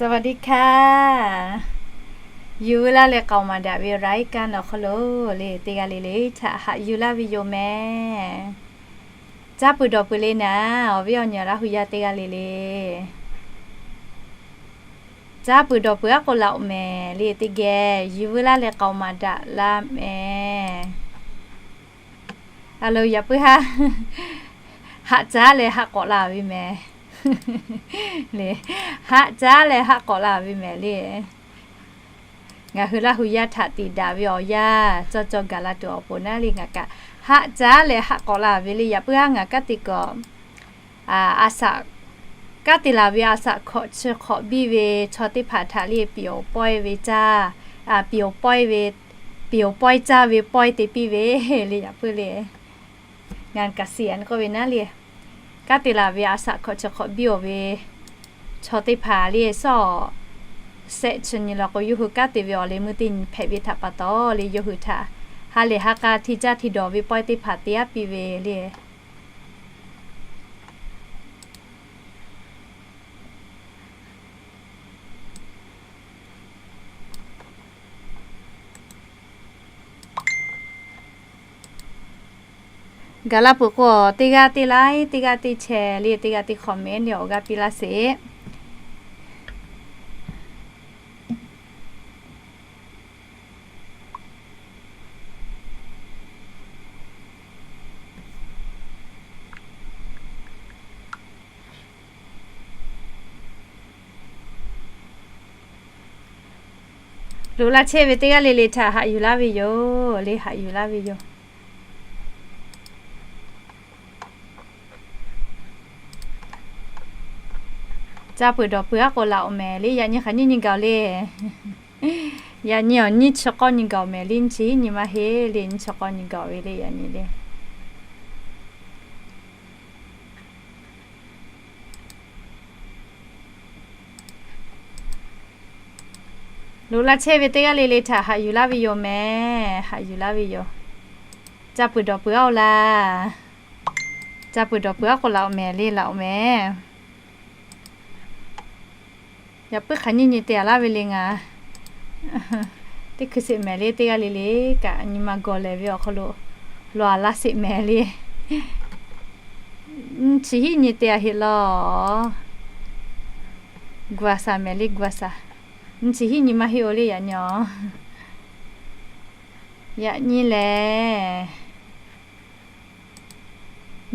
สวัสดีค่ะ Yuˬ veu laˇ leh k'aoˍ maˍ daꞈ ve รายการ awˬ hk'aw lo le, teˇ g'aˇ le le htaꞈ haꞈ yuˬ laˇ ve yoˬ mehˍ. Caˇ peuˬ dawˬ peuˬ le naˍ, awˬ viˉ awˬ nyi Laˇ hu yaˇ teˇ g'aˇ le le, caˇ peuˬ dawˬ peuˬ aˉ k'o laꞈ oꞈ mehˍ le. Teˇ geh yuˬ veu laˇ leh k'aoˍ maˍ daꞈ laˇ mehˍ. A lo, yaꞈ puiˉ haˉ, haꞈ caˉ leh haˆ k'awꞈ la ve mehˍ le. Haꞈ caˉ leh haˆ k'awꞈ la ve mehˍ le. Ngaˬ hui Laˇ hu yaˇ htaꞈ tiꞈ daꞈ ve awˬ yanˇ cawˇ cawˇ gaˬ la tuˬ awˬ pon naˉ le, ngaˬ kaꞈ haꞈ caˉ leh haˆ k'awꞈ la ve le. Yaꞈ puiˉ haˉ ngaˬ kanˉ te k'awꞈ, a saꞈ, kanˉ te laˬ ve a saꞈ hkawꞈ chi hk'awꞈ biˇ ve chaw teˇ hpaˍ htaꞈ le, piˍ awˬ pawehˇ ve caˇ, piˍ awˬ pawehˇ ve, piˍ awˬ pawehˇ caˇ ve pawehˇ te piˇ ve le. Yaꞈ puiˉ le, ngaˬ kaꞈ si a k'oˆ ve naˉ le, kanˉ te laˬ ve a saꞈ hkawꞈ chi hk'awꞈ biˇ oˬ ve chaw teˇ hpaˍ le, sawˉ shehˆ chi nyi la k'o, yawˇ hui kanˉ te ve awˬ leh meuˇ teˇ nyi hpehꞈ ve htaꞈ pa taw le, yawˇ hui htaꞈ ha lehˬ ha k'a hti caˇ hti dawˬ ve pawehˇ teˇ hpaˍ te aˉ piˇ ve le. Gaˬ la peuˬ k'o, teˇ g'aˇ teˇ like, teˇ g'aˇ teˇ share le, teˇ g'aˇ teˇ comment le awˬ g'aˇ piˇ laˇ sheˍ. Loꞈ la chehˇ ve teˇ g'aˇ le le htaꞈ haꞈ yuˬ laˇ ve yoˬ le, haꞈ yuˬ laˇ ve yoˬ. Caˇ peuˬ dawˬ peuˬ aˉ k'o laꞈ oꞈ mehˍ le. Yaꞈ nyi hk'aˬ nyiˇ nyi gaˬ oˬ le. Yaꞈ nyi awˬ nyiˇ chi k'awˇ nyi gaˬ oˬ mehˍ le. Nyiˇ chi hiˉ nyi maˇ heˆ le. Nyiˇ chi k'awˇ nyi gaˬ oˬ ve le, yaꞈ nyi le. Loꞈ la chehˇ ve teˇ g'aˇ le le htaꞈ haꞈ yuˬ laˇ ve yoˬ mehˍ. Haꞈ yuˬ laˇ ve yoˬ. Caˇ peuˬ dawˬ peuˬ aˉ oˬ laˇ. Caˇ peuˬ dawˬ peuˬ aˉ k'o laꞈ oꞈ mehˍ le, laꞈ oꞈ mehˍ. Yaꞈ puiˉ hk'aˬ nyiˇ nyi te a laˇ ve le ngaˬ. Teˇ hkui sheˍ mehˍ le, teˇ g'aˇ le le kaꞈ nyi ma gawˬ lehˬ ve awˬ hk'aw lo loꞈ a laˇ sheˍ mehˍ le. Nyiˇ chi hiˉ nyi te a heˆ laˇ. Gu a shaˍ mehˍ le, gu a shaˍ. Nyiˇ chi hiˉ nyi maˇ heˆ oˬ le, yaꞈ nyi a. Yaꞈ nyi lehˬ,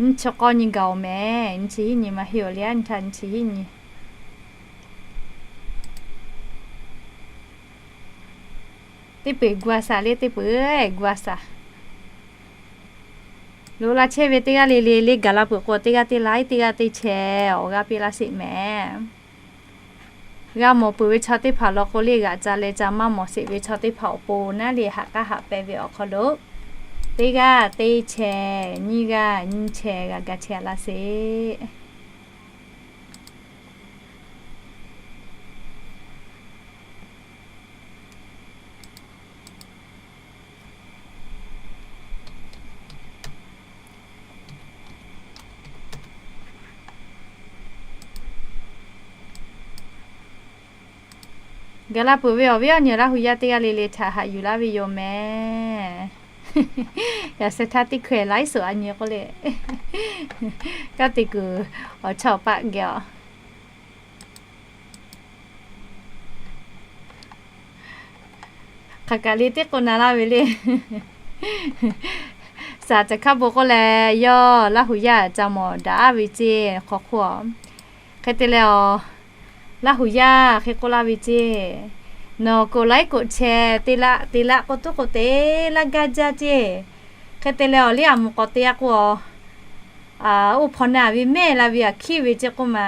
nyiˇ chi k'awˇ nyi gaˬ oˬ mehˍ. Nyiˇ chi hiˉ nyi maˇ heˆ oˬ le, a nyi htaˇ nyiˇ chi hiˉ nyi. Teˇ peu eˬ gu a shaˍ le, teˇ peu eˬ gu a shaˍ. Loꞈ la chehˇ ve teˇ g'aˇ le le le gaˬ la peuˬ k'o, teˇ g'aˇ teˇ like, teˇ g'aˇ teˇ share awˬ g'aˇ piˇ laˇ sheˍ mehˍ. G'a mawˬ peuˬ ve chaw teˇ hpaˍ law k'o le, g'aꞈ ca leh ca maˇ mawˬ sheˍ ve chaw teˇ hpaˍ awˬ pon naˉ le, haꞈ k'aˉ haꞈ pehˇ ve awˬ hk'aw lo teˇ g'aˇ teˇ share, nyiˇ g'aˇ nyiˇ share g'a ga chehˇ a laˇ sheˍ. Gaˬ la peuˬ ve awˬ viˉ awˬ nyi Laˇ hu yaˇ teˇ g'aˇ le le htaꞈ haꞈ yuˬ laˇ ve yoˬ mehˍ. Yaꞈ sheh htaˇ teˇ hkui laiˉ suhˍ a nyi k'oˆ le, kanˉ te kuiˬ awˬ chawˇ awˬ paˆ geh a. Hk'aˬ kaꞈ le teˇ k'o na laˇ ve le. Saˍ caˬ hkaˇ bon k'oˆ leh, yawˇ Laˇ hu yaˇ ca mawˬ daꞈ ve ceˇ hk'aw hk'oˆ a. Hk'e te leh a, Laˇ hu yaˇ hk'e k'oˆ laˇ ve ceˇ, nawˬ กดไลค์ กดแชร์ te laˇ te laˇ k'o tuˉ k'o te laˇ gaˇ jaˇ ceˇ. Hk'e te leh awˬ liˇ aˬ mvuh k'awꞈ te a k'o a, oˇ hpaw na ve mehˆ la ve aꞈ hkiˉ ve ceˇ k'oˆ ma.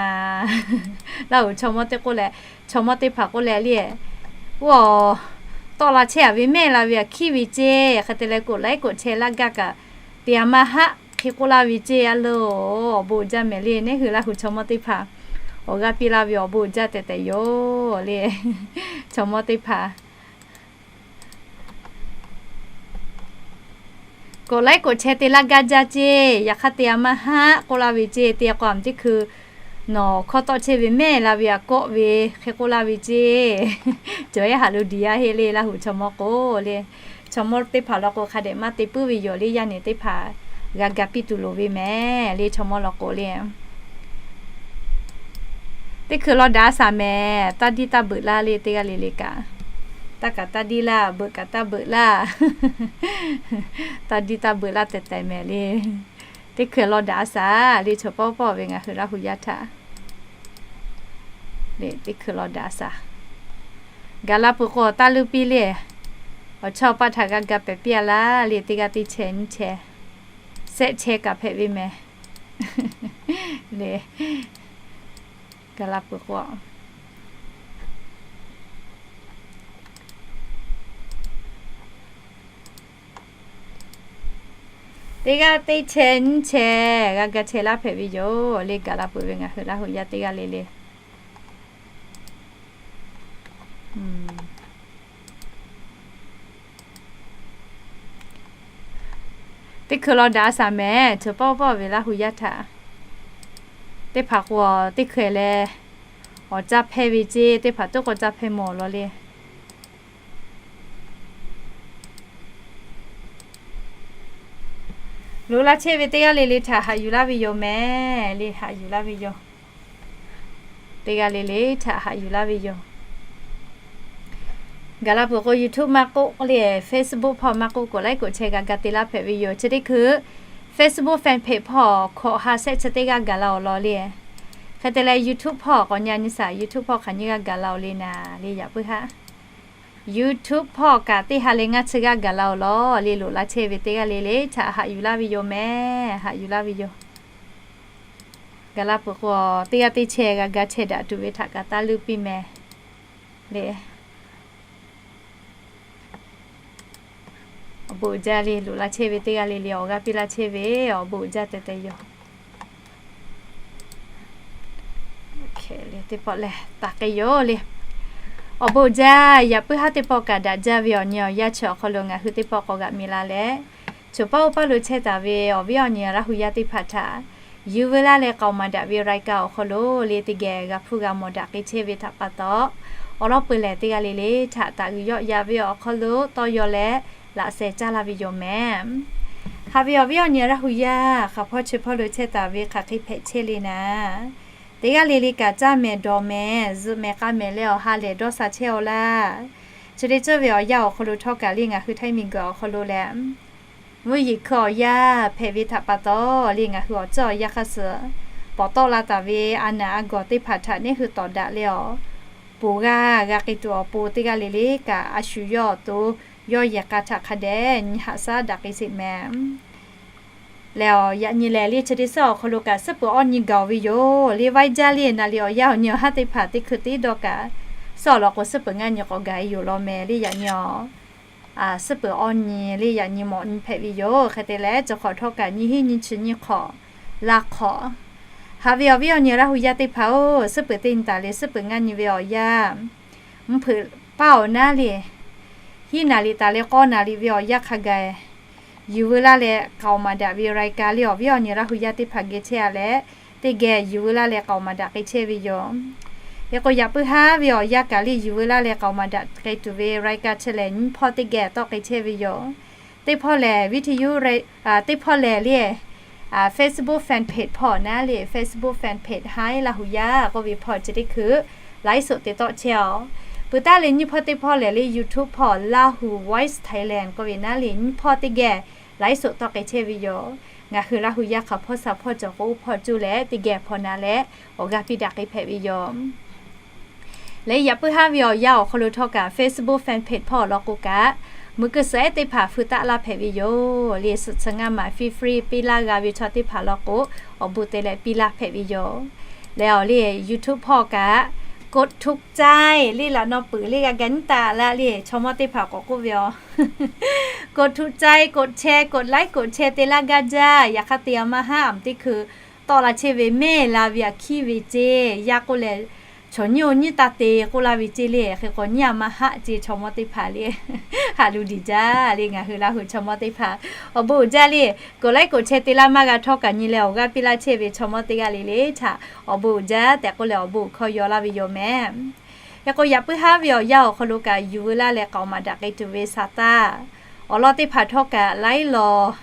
Laˇ hu chaw mawˇ teˇ k'oˆ leh, chaw mawˇ teˇ hpaˍ k'oˆ leh le, oˇ a, tawˆ la chehˇ a ve mehˆ la ve aꞈ hkiˉ ve ceˇ. Hk'e te leh กดไลค์ กดแชร์ laˇ gaˇ kaꞈ te a maˇ haˆ hk'e k'oˆ laˇ ve ceˇ. A loˬ, awˬ bon uiˍ jaˇ mehˍ le. Neˉ hui Laˇ hu chaw mawˇ teˇ hpaˍ awˬ g'aˇ piˇ laˇ ve awˬ bon uiˍ jaˇ tehꞈ tehꞈ yoˬ le. Chaw mawˇ teˇ hpaˍ กดไลค์ กดแชร์ te laˇ gaˇ jaˇ ceˇ. Yaꞈ hk'aˇ te a maˇ haˆ k'oˆ laˇ ve ceˇ. Te a k'o a teˇ hkui Nawˬ hkawˇ tawˆ chehˇ ve mehˆ la ve aꞈ kawˆ ve hk'e k'oˆ laˇ ve ceˇ. Cawˬ ehˉ haꞈ lo diˬ yaˇ heˆ le Laˇ huˍ chaw mawˇ k'o le. Chaw mawˇ teˇ hpaˍ law k'o hk'a dehꞈ maˇ te puiˉ ve yoˬ le. Yaˇ nehˬ teˇ hpaˍ g'a ga piˇ tuˬ loˍ ve mehˍ le chaw mawˇ law k'o le. Teˇ hkui law daꞈ a shaˍ mehˍ. Taˇ diˇ taˇ beuꞈ laˇ le teˇ g'aˇ le le kaꞈ. Taˇ kaꞈ taˇ diˇ laˇ, beuꞈ kaꞈ taˇ beuꞈ laˇ. Taˇ diˇ taˇ beuꞈ laˇ tehꞈ tehꞈ mehˍ le. Teˇ hkui law daꞈ a shaˍ le chaw pawˆ pawˆ ve ngaˬ hui Laˇ huˍ yaˇ htaꞈ. Teˇ hkui law daꞈ a shaˍ. Gaˬ la peuˬ k'o taˇ luˇ piˇ le. Awˬ chawˇ paˆ htaꞈ g'a ga pehˍ piˇ a laˇ le teˇ g'aˇ teˇ chehˇ nyiˇ chehˇ, shehˆ chehˇ kaꞈ hpehꞈ ve mehˍ le. Gaˬ la peuˬ k'o teˇ g'aˇ teˇ chehˇ nyiˇ chehˇ g'a ga chehˇ laˇ hpehꞈ ve yoˬ le. Gaˬ la peuˬ ve ngaˬ hui Laˇ huˍ yaˇ teˇ g'aˇ le le. Teˇ hkui law daꞈ a shaˍ mehˍ. Chaw pawˆ pawˆ ve Laˇ huˍ yaˇ htaꞈ teˇ hpaˍ k'o teˇ hkui leh awˬ caˇ hpehˇ ve ceˇ. Teˇ hpaˍ tuˉ k'awꞈ caˇ hpehˇ mawˬ law le. Loꞈ la chehˇ ve teˇ g'aˇ le le htaꞈ haꞈ yuˬ laˇ ve yoˬ mehˍ le. Haꞈ yuˬ laˇ ve yoˬ. Teˇ g'aˇ le le htaꞈ haꞈ yuˬ laˇ ve yoˬ. Gaˬ la peuˬ k'o YouTube maˇ k'oˆ le, Facebook hpawˇ maˇ k'oˆ k'o laiˉ k'oꞈ chehˇ g'a ga te laˇ hpehꞈ ve yoˬ. Chi teˇ hkui Facebook fan page hpawˇ hkawꞈ ha shehˆ chi teˇ g'aˇ gaˬ la awˬ lawn le. Hk'e te leh YouTube hpawˇ k'awꞈ nyi nyi shaˍ. YouTube hpawˇ hk'aˬ nyi g'aˇ gaˬ la awˬ le naˍ le yaꞈ puiˉ haˉ. YouTube hpawˇ kaꞈ teˇ ha leh ngaˇ chi g'aˇ gaˬ la awˬ lawn le. Loꞈ la chehˇ ve teˇ g'aˇ le le htaꞈ haꞈ yuˬ laˇ ve yoˬ mehˍ. Haꞈ yuˬ laˇ ve yoˬ. Gaˬ la peuˬ k'o teˇ g'aˇ teˇ chehˇ g'a ga chehˇ daꞈ tuˬ ve htaꞈ kaꞈ taˇ luˇ piˇ mehˍ le. Awˬ bon uiˍ jaˇ le. Loꞈ la chehˇ ve teˇ g'aˇ le le awˬ g'aˇ piˇ laˇ chehˇ ve awˬ bon uiˍ jaˇ teh teh yoˬ. Teˇ pawˆ lehˬ taˍ k'ai yoˬ le. Awˬ bon uiˍ jaˇ. Yaꞈ puiˉ haˉ teˇ pawˆ kaꞈ daꞈ jaˇ ve awˬ nyi awˬ yanˇ chi awˬ hk'aw lo ngaˬ hui teˇ pawˆ k'awꞈ g'aꞈ mi la leh, chaw pawˆ oˇ paˇ lo chehˇ taˍ ve awˬ viˉ awˬ nyi Laˇ huˍ yaˇ teˇ hpaˍ htaꞈ yuˬ veu laˇ leh k'aoˍ maˍ daꞈ ve raiˍ ka awˬ hk'aw lo le teˇ geh g'a hpuˇ g'a mawˬ daꞈ k'ai chehˇ ve htaꞈ pa taw, awˬ lawn peuˬ lehˬ teˇ g'aˇ le le htaꞈ taˍ g'uiˬ yawˆ ya ve awˬ hk'aw lo tawˇ yaw leh laꞈ sheh caˇ laˇ ve yoˬ mehˍ. Haꞈ ve awˬ viˉ awˬ nyi Laˇ huˍ yaˇ hk'aˬ hpawˇ chi hpawˇ lo chehˇ taˍ ve hk'aˬ hk'e hpehꞈ chehˇ le naˍ, teˇ g'aˇ le le kaꞈ caˇ mehˍ dawˬ mehˍ zuhꞈ mehˍ k'a mehˍ leh awˬ ha lehˬ dawˇ sha chehˇ aw laˇ. Chi teˇ ceuˬ ve awˬ yanˇ awˬ hk'aw lo htawˇ kaꞈ le ngaˬ hui Htaiˇ miˬguiˬ awˬ hk'aw lo leh mvuhˇ yeˬ hkui awˬ yanˇ hpehꞈ ve htaꞈ pa taw le ngaˬ hui awˬ ceuˬ awˬ yanˇ hk'aˇ suh pawˍ tawˆ la taˍ ve a naˬ a gawˬ teˇ hpaˍ htaꞈ neˇ hui tawˍ daꞈ leh awˬ, poˬ g'aˇ g'a k'ai tuˬ awˬ pon teˇ g'aˇ le le kaꞈ a shu yawˇ awˬ to yawˇ yehˬ k'a htaꞈ hk'a dehꞈ nyi haꞈ shaˉ daꞈ k'ai sheˍ mehˍ. Leh awˬ yaꞈ nyi lehˬ le chi teˇ suhˉ awˬ hk'aw lo kaꞈ suhˉ peuˬ awˇ nyi gaˬ ve yoˬ le. Vaiˇ jaˇ le naˍ le awˬ yanˇ awˬ nyi awˬ haˉ teˇ hpaˍ teˇ hkui tiˉ dawˇ kaꞈ suhˉ awˬ lawn k'o suhˉ peuˬ ngaˇ nyi k'awꞈ gaˬ e yoˬ law mehˍ le. Yaꞈ nyi awˬ suhˉ peuˬ awˇ nyi le yaꞈ nyi mawꞈ nyi hpehꞈ ve yoˬ. Hk'e te leh cawˬ hk'awꞈ htawˇ kaꞈ nyiˇ hinˉ nyiˇ chi nyiˇ hk'awꞈ laˇ hk'awꞈ. Haꞈ ve awˬ viˉ awˬ nyi Laˇ huˍ yaˇ teˇ hpaˍ-oˬ, suhˉ peuˬ teˇ nyi taˍ le suhˉ peuˬ ngaˇ nyi ve awˬ yanˇ mvuhˇ hpeuꞈ paˇ awˬ naˉ le hiˉ naˍ liꞈ taˍ leh k'awˇ naˍ liꞈ ve awˬ yanˇ hk'a gaˬ yuˬ veu laˇ leh k'aoˍ maˍ daꞈ ve raiˍ ka le awˬ viˉ awˬ nyi Laˇ huˍ yaˇ teˇ hpaˍ geh chehˇ a leh teˇ geh yuˬ veu laˇ leh k'aoˍ maˍ daꞈ k'ai chehˇ ve yoˬ. Hk'e k'o yaꞈ puiˉ haˉ ve awˬ yanˇ kaꞈ le yuˬ veu laˇ leh k'aoˍ maˍ daꞈ k'ai tuˬ ve raiˍ ka chi lehˬ nyiˇ hpawˇ teˇ geh tawˆ k'ai chehˇ ve yoˬ. Teˇ hpawˇ lehˬ video teˇ hpawˇ lehˬ le Facebook fan page hpawˇ naˉ le Facebook fan page Htaiˇ Laˇ huˍ yaˇ k'oˆ ve hpawˇ chi teˇ hkui ไลฟ์สด te tawˆ chehˇ aw. Peuˬ taˉ le nyiˇ hpawˇ teˇ hpawˇ lehˬ le YouTube hpawˇ Laˇ huˍ Voice Thailand k'oˆ ve naˉ le nyiˇ hpawˇ teˇ geh ไลฟ์สด tawˆ k'ai chehˇ ve yoˬ. Ngaˬ hui Laˇ huˍ yaˇ hk'aˬ hpawˇ shaˍ hpawˇ cawˬ k'o oˇ hpawˇ cuˇ leh teˇ geh hpawˇ na leh awˬ g'aˇ piˇ daꞈ k'ai hpehꞈ ve yoˬ. Leh yaꞈ puiˉ haˉ ve awˬ yanˇ awˬ hk'aw lo htawˇ kaꞈ Facebook fan page hpawˇ awˬ lawn k'o kaꞈ meuꞈ keu suhˍ ehˉ teˇ hpaˍ hpu taˆ laˇ hpehꞈ ve yoˬ. Le suhˍ chi ngaˇ maˬ free free piˇ laˇ g'a ve chaw teˇ hpaˍ lawn k'o awˬ bon te leh piˇ laˇ hpehꞈ ve yoˬ. Leh awˬ le YouTube hpawˇ kaꞈ กดถูกใจ le laꞈ naw peuˬ le g'a ga nyiˉ taˍ laˇ le chaw mawˇ teˇ hpaˍ k'awꞈ k'oˆ ve aˬ กดถูกใจ กดแชร์ กดไลค์ กดแชร์ te laˇ gaˇ jaˇ. Yaꞈ hk'aˇ te a maˇ haˉ aˬ teˇ hkui tawˆ la chehˇ ve mehˆ la ve aꞈ hkiˉ ve ceˇ yaˇ k'oˆ lehˬ Chaw nyiˇ-oˬ, nyiˇ taˇ te k'oˆ laˇ ve ceˇ le. Hk'e k'o nyiˇ a ma haˆ ce chaw mawˇ teˇ hpaˍ le, haꞈ lu diˬ jaˇ le. Ngaˬ hui Laˇ huˍ chaw mawˇ teˇ hpaˍ awˬ bon uiˍ jaˇ le. K'oˍ laiˉ k'oˍ chehˇ te laˇ maˇ g'a htawˇ kaꞈ nyi leh awˬ g'aˇ piˇ laˇ chehˇ ve chaw mawˇ teˇ g'aˇ le le htaꞈ awˬ bon uiˍ jaˇ tehꞈ k'oˆ leh awˬ bon hkawˇ yaw laˇ ve yoˬ mehˍ. Hk'e k'o yaꞈ puiˉ haˉ ve awˬ yanˇ awˬ hk'aw lo kaꞈ yuˬ veu laˇ leh k'aoˍ maˍ daꞈ k'ai tuˬ ve saˍ taˇ awˬ lawn teˇ hpaˍ htawˇ kaꞈ laiˉ law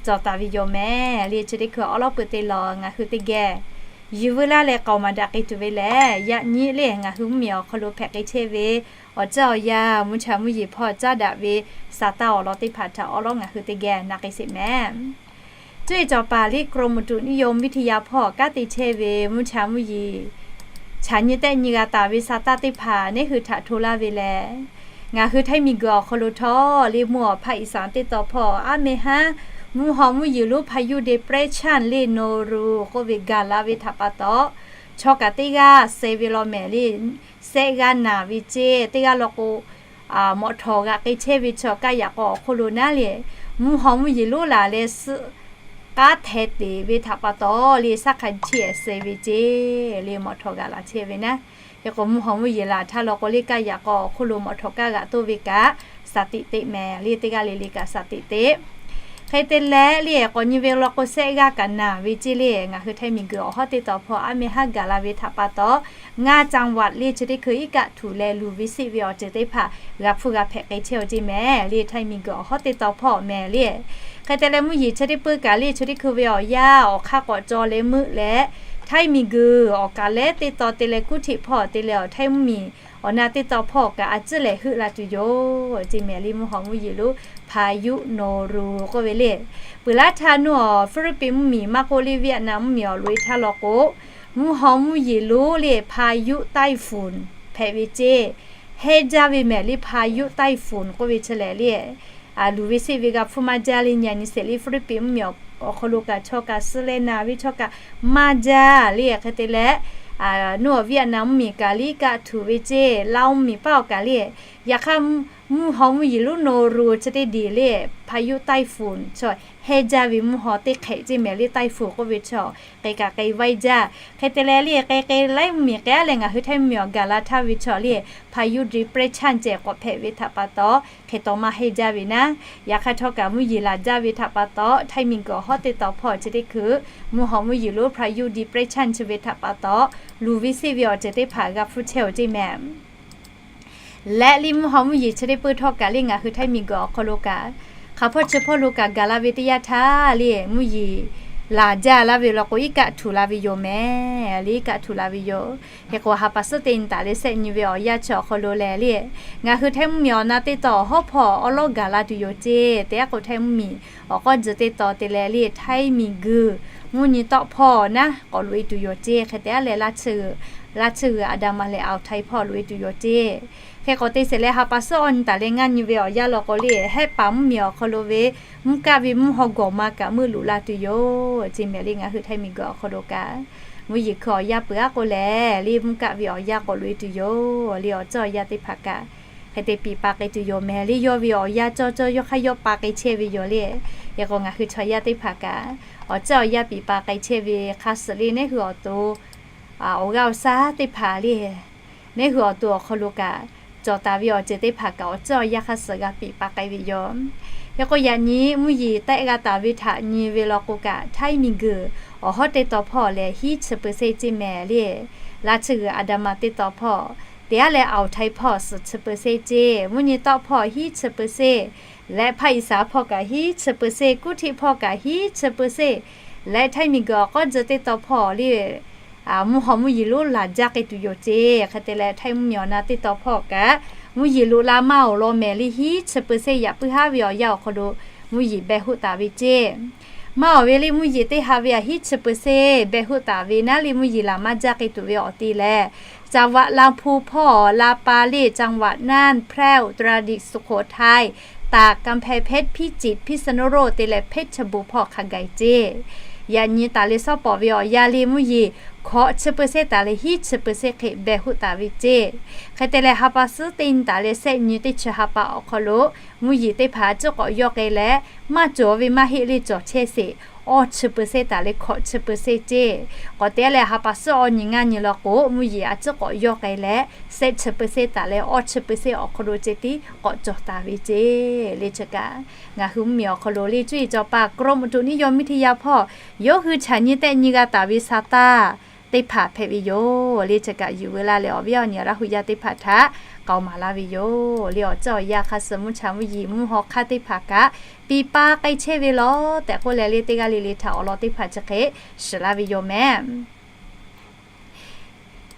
cawˬ taˍ ve yoˬ mehˍ le. Chi teˇ hkui awˉ lawˉ peuˬ te lawˬ ngaˬ hui teˇ geh yuˬ veu laˇ leh k'aoˍ maˍ daꞈ k'ai tuˬ ve lehˬ, yaꞈ nyi le ngaˬ hui mvuhˇmiˬ awˬ hk'aw lo hpehꞈ k'ai chehˇ ve awˬ caˇ awˬ yanˇ mvuhˇ cha mvuhˇ yeˬ hpawˇ caˉ daꞈ ve saˍ taˇ awˬ lawn teˇ hpaˍ htaꞈ awˉ lawˉ ngaˬ hui teˇ geh na k'ai sheˍ mehˍ. Cuˇ yiˍ cawˬ paˍ liˇ กรมอุตุนิยมวิทยา hpawˇ kanˉ te chehˇ ve mvuhˇ cha mvuhˇ yeˬ chaꞈ nyi tehˆ nyi g'a taˍ ve saˍ taˇ teˇ hpaˍ neˉ hui htaꞈ hto laˇ ve lehˬ, ngaˬ hui Htaiˇ miˬguiˬ awˬ hk'aw lo htawˇ le mvuhˇ awˬ hpaˆ Iˍsaˍ teˇ taw hpawˇ aˉ meh haˉ mvuhˇ haw mvuhˇ yeˬ lonˉ พายุ depression le Noru k'oˆ ve gaˬ la ve htaꞈ pa taw, chaw kaꞈ teˇ g'aˇ suh ve law mehˍ le, sehˆ g'aˇ naˬ ve ceˇ, teˇ g'aˇ law k'o mawꞈ htawˍ g'aꞈ k'ai chehˇ ve chaw kaˇ yaꞈ k'aw awˬ hk'oˆ lo naˉ le, mvuhˇ haw mvuhˇ yeˬ lonˉ laˬ leh suhˆ k'aˉ hteh teˍ ve htaꞈ pa taw le, saˉ hk'a chiˇ ehˍ suh ve ceˇ le mawꞈ htawˍ g'aꞈ laˬ chehˇ ve naˉ. Hk'e k'o mvuhˇ haw mvuhˇ yeˬ laˬ htaˇ law k'o le kaˇ yaꞈ k'aw awˬ hk'oˆ lo mawꞈ htawˍ kaˇ g'aꞈ toˇ ve kaꞈ shaˍ tiꞈ teꞈ mehˍ le, teˇ g'aˇ le le kaꞈ shaˍ tiꞈ teꞈ. Hk'e te leh le k'awꞈ nyi ve law k'o sehˆ g'aˇ kaꞈ naˬ ve ceˇ le, ngaˬ hui Htaiˇ miˬguiˬ awˬ hawˉ teˇ taw hpawˇ aˉ meh haˉ gaˬ la ve htaꞈ pa taw, ngaˇ จังหวัด le chi teˇ hkui iˉ kaˆ htuꞈ leh luˬ ve seˆ ve awˬ ceuˬ teˇ hpaˍ g'a hpfuhˇ g'a hpehꞈ k'ai chehˇ-oˬ ceˇ mehˍ le. Htaiˇ miˬguiˬ awˬ hawˉ teˇ taw hpawˇ mehˍ le. Hk'e te leh mvuhˇ yeˬ chi teˇ peuˇ kaꞈ le chi teˇ hkui ve awˬ yanˇ awˬ hk'aˇ k'awꞈ caw leh meuˆ leh, Htaiˇ miˬguiˬ awˬ kaˍ lehˉ teˇ taw te leh kuˉ htiˆ hpawˇ te leh awˬ Htaiˇ mvuhˇmiˬ awˬ na teˇ taw hpawˇ kaꞈ a ciˉ lehˬ heuˆ la tuˬ yoˬ ceˇ mehˍ le. Mvuhˇ haw mvuhˇ yeˬ lonˉ พายุ Noru k'oˆ ve le, peuˬ laˇ htaˇ nuˇ awˬ Hpiˇliˇpiˆ mvuhˇmiˬ maˇ k'oˆ le Vietnam mvuhˇmiˬ awˬ loꞈ-e htaˇ law k'o, mvuhˇ haw mvuhˇ yeˬ lonˉ le พายุ ไต้ฝุ่น hpehꞈ ve ceˇ, heˆ jaˇ ve mehˍ le. พายุ ไต้ฝุ่น k'oˆ ve chi lehˬ le, luˬ ve seˆ ve g'a hpfuhˇ maˇ jaˇ le. Nyi a nyi sheˍ le Hpiˇliˇpiˆ mvuhˇmiˬ awˬ hk'aw lo kaꞈ chaw kaꞈ suh leh naˬ ve chaw kaꞈ maˇ jaˇ le. Hk'e te leh nuˇ awˬ Vietnam mvuhˇmiˬ kaꞈ le iˉ kaˆ htuꞈ ve ceˇ, Laˇ mvuhˇmiˬ paˆ awˬ kaꞈ le, yaꞈ hk'aˇ mvuhˇ haw mvuhˇ yeˬ lonˉ Noru chi teˇ deˬ le พายุ ไต้ฝุ่น chaw heˆ jaˇ ve mvuhˇ haw teˇ hk'ehꞈ ceˇ mehˍ le. ไต้ฝุ่น k'oˆ ve chaw k'ai kaꞈ k'ai vaiˇ jaˇ. Hk'e te leh le k'ai k'ai laiˉ mvuhˇmiˬ k'ai a leh ngaˬ hui Htaiˇ mvuhˇmiˬ awˬ gaˬ la htaˇ ve chaw le พายุ depression ceh k'awꞈ hpehꞈ ve htaꞈ pa taw, hk'e taw maˇ heˆ jaˇ ve naˉ. Yaꞈ hk'aˇ htawˇ kaꞈ mvuhˇ yeˬ laˬ jaˇ ve htaꞈ pa taw Htaiˇ miˬguiˬ awˬ hawˉ teˇ taw hpawˇ chi teˇ hkui mvuhˇ haw mvuhˇ yeˬ lonˉ พายุ depression chi ve htaꞈ pa taw, luˬ ve seˆ ve awˬ ceuˬ teˇ hpaˍ g'a hpfuhˇ chehˇ-oˬ ceˇ mehˍ. Leh le mvuhˇ haw mvuhˇ yeˬ chi teˇ peuˇ htawˇ kaꞈ le ngaˬ hui Htaiˇ miˬguiˬ awˬ hk'aw lo kaꞈ hk'aˬ hpawˇ chi hpawˇ lo kaꞈ gaˬ la ve teˇ yanˇ htaˇ le mvuhˇ yeˬ laˬ jaˇ laˇ ve law k'o iˉ kaˆ htuꞈ la ve yoˬ mehˍ le. Iˉ kaˆ htuꞈ la ve yoˬ. Hk'e k'o ha pa suhˉ teˇ nyi taˍ leh sehˆ nyi ve awˬ yanˇ chi awˬ hk'aw lo lehˬ le, ngaˬ hui Htaiˇ mvuhˇmiˬ awˬ na teˇ taw awˬ hawˉ hpawˇ awˉ lawˉ gaˬ la tuˬ yoˬ ceˇ. Teˇ aˉ k'o Htaiˇ mvuhˇmiˬ awˬ k'awˇ tzuhˬ teˇ taw te leh le Htaiˇ miˬguiˬ mvuhˇ nyi tawˆ hpawˇ naˉ k'awꞈ loꞈ-e tuˬ yoˬ ceˇ. Hk'e te a leh Laˇ tsuhˇ g'uiˬ, Laˇ tsuhˇ g'uiˬ Aˍdanˍ ma leh Awˬ htaiˍ hpawˇ loꞈ-e tuˬ yoˬ ceˇ. Hk'e k'o te sheˍ leh ha pa suhˉ awˬ nyi taˍ leh ngaˇ nyi ve awˬ yanˇ law k'o le Hehˆ paˍ mvuhˇmiˬ awˬ hk'aw lo ve mvuhˇ kaˆ ve mvuhˇ haw gawˬ ma kaꞈ meuˆ loꞈ la tuˬ yoˬ ceˇ mehˍ le. Ngaˬ hui Htaiˇ miˬguiˬ awˬ hk'aw lo kaꞈ mvuhˇ yeˬ hkui awˬ yanˇ peuˬ aˉ k'o lehˬ le mvuhˇ kaˆ ve awˬ yanˇ k'awꞈ loꞈ-e tuˬ yoˬ le. Awˬ ceuˬ awˬ yanˇ teˇ hpaˍ kaꞈ hk'e te piˍ pa k'ai tuˬ yoˬ mehˍ le. Yawˇ ve awˬ yanˇ cawˇ cawˇ yawˇ hk'aˇ yawˇ pa k'ai chehˇ ve yoˬ le. Hk'e k'o ngaˬ hui chaw yaˇ teˇ hpaˍ kaꞈ awˬ ceuˬ awˬ yanˇ piˍ pa k'ai chehˇ ve hk'a suhˍ le neˉ hui awˬ to awˬ g'aˇ awˬ shaˉ teˇ hpaˍ le neˉ hui awˬ to awˬ hk'aw lo kaꞈ cawˬ taˍ ve awˬ ceuˬ teˇ hpaˍ kaꞈ awˬ ceuˬ awˬ yanˇ hk'a suhˍ g'a piˍ pa k'ai ve yoˬ. Hk'e k'o yaꞈ nyi mvuhˇ yeˬ tehˆ g'a taˍ ve htaꞈ nyi ve law k'o kaꞈ Htaiˇ miˬguiˬ awˬ hawˉ teˇ taw hpawˇ lehˬ hiˉ chi เปอร์เซ็นต์ ceˇ mehˍ le. Laˇ tsuhˇ g'uiˬ Aˍdanˍ ma teˇ taw hpawˇ, teˇ aˉ leh Awˬ htaiˍ hpawˇ suhˍ chi เปอร์เซ็นต์ ceˇ, mvuhˇ nyi tawˆ hpawˇ hiˉ chi เปอร์เซ็นต์, leh hpaˆ Iˍsaˍ hpawˇ kaꞈ hiˉ chi เปอร์เซ็นต์, kuˉ htiˆ hpawˇ kaꞈ hiˉ chi เปอร์เซ็นต์, leh Htaiˇ miˬguiˬ awˬ k'awˇ tzuhˬ teˇ taw hpawˇ le mvuhˇ haw mvuhˇ yeˬ lonˉ laˬ jaˇ k'ai tuˬ yoˬ ceˇ. Hk'e te leh Htaiˇ mvuhˇmiˬ awˬ na teˇ taw hpawˇ kaꞈ mvuhˇ yeˬ loꞈ la maˇ awˬ lawn mehˍ le hiˉ chi เปอร์เซ็นต์ yaꞈ puiˉ haˉ ve awˬ yanˇ awˬ hk'aw lo mvuhˇ yeˬ beh hoˆ taˍ ve ceˇ. Maˇ awˬ ve le mvuhˇ yeˬ teˇ ha ve aꞈ hiˉ chi เปอร์เซ็นต์ beh hoˆ taˍ ve naˉ le mvuhˇ yeˬ laˬ maˇ jaˇ k'ai tuˬ ve awˬ te lehˬ, caˍ vaꞈ Laˇ hpu hpawˇ, Laˇ pa le caˍ vaꞈ naˇ, Hprawˇ, Uˍtaraˍdiꞈ, Suˍhk'oˍ htaiˍ, Taˍ, Kaˍ hpehˍ hpehˇ, Hpiˇ ciˍ, Hpiˇ saˍ naˇ roˆ te leh Hpehˇ chaˍ bon hpawˇ hk'a gaˬ-e ceˇ. Yaꞈ nyi taˍ leh sawˉ pawˍ ve awˬ yanˇ le mvuhˇ yeˬ hkawꞈ chi เปอร์เซ็นต์ taˍ leh hiˉ chi เปอร์เซ็นต์ hk'e beh hoˆ taˍ ve ceˇ. Hk'e te leh ha pa suhˉ teˇ nyi taˍ leh sehˆ nyi teˇ chi ha pa awˬ hk'aw lo mvuhˇ yeˬ teˇ hpaˍ a ciˉ k'awꞈ yawˇ k'ai leh, maˇ cawˬ ve maˇ heˆ le cawˬ chehˇ sheˍ. awˇ chi เปอร์เซ็นต์ taˍ leh hkawꞈ chi เปอร์เซ็นต์ ceˇ. K'awꞈ te leh ha pa suhˉ awˇ nyi ngaˇ nyi law k'o, mvuhˇ yeˬ a ciˉ k'awꞈ yawˇ k'ai leh, shehˆ chi เปอร์เซ็นต์ taˍ leh awˇ chi เปอร์เซ็นต์ awˬ hk'aw lo ceh tiˉ k'awꞈ cawˬ taˍ ve ceˇ. Le chi kaꞈ, ngaˬ hui mvuhˇ miˬ awˬ hk'aw lo le cuˇ yiˍ cawˬ pa กรมอุตุนิยมวิทยา hpawˇ yawˇ hui chaꞈ nyi tehˆ nyi g'a taˍ ve sa taˇ teˇ hpaˍ hpehꞈ ve yoˬ. Le chi kaꞈ yuˬ veu laˇ leh awˬ viˉ awˬ nyi Laˇ hu yaˇ teˇ hpaˍ htaꞈ k'aoˍ maˍ laˇ ve yoˬ. Le awˬ ceuˬ awˬ yanˇ hk'a suh mvuhˇ cha mvuhˇ yeˬ mvuhˇ haw hk'aˇ teˇ hpaˍ kaꞈ piˇ paˇ k'ai chehˇ ve lawˬ tehꞈ k'oˆ leh le teˇ g'aˇ le le htaꞈ awˬ lawn teˇ hpaˍ chi hk'e shiˍ laˇ ve yoˬ mehˍ.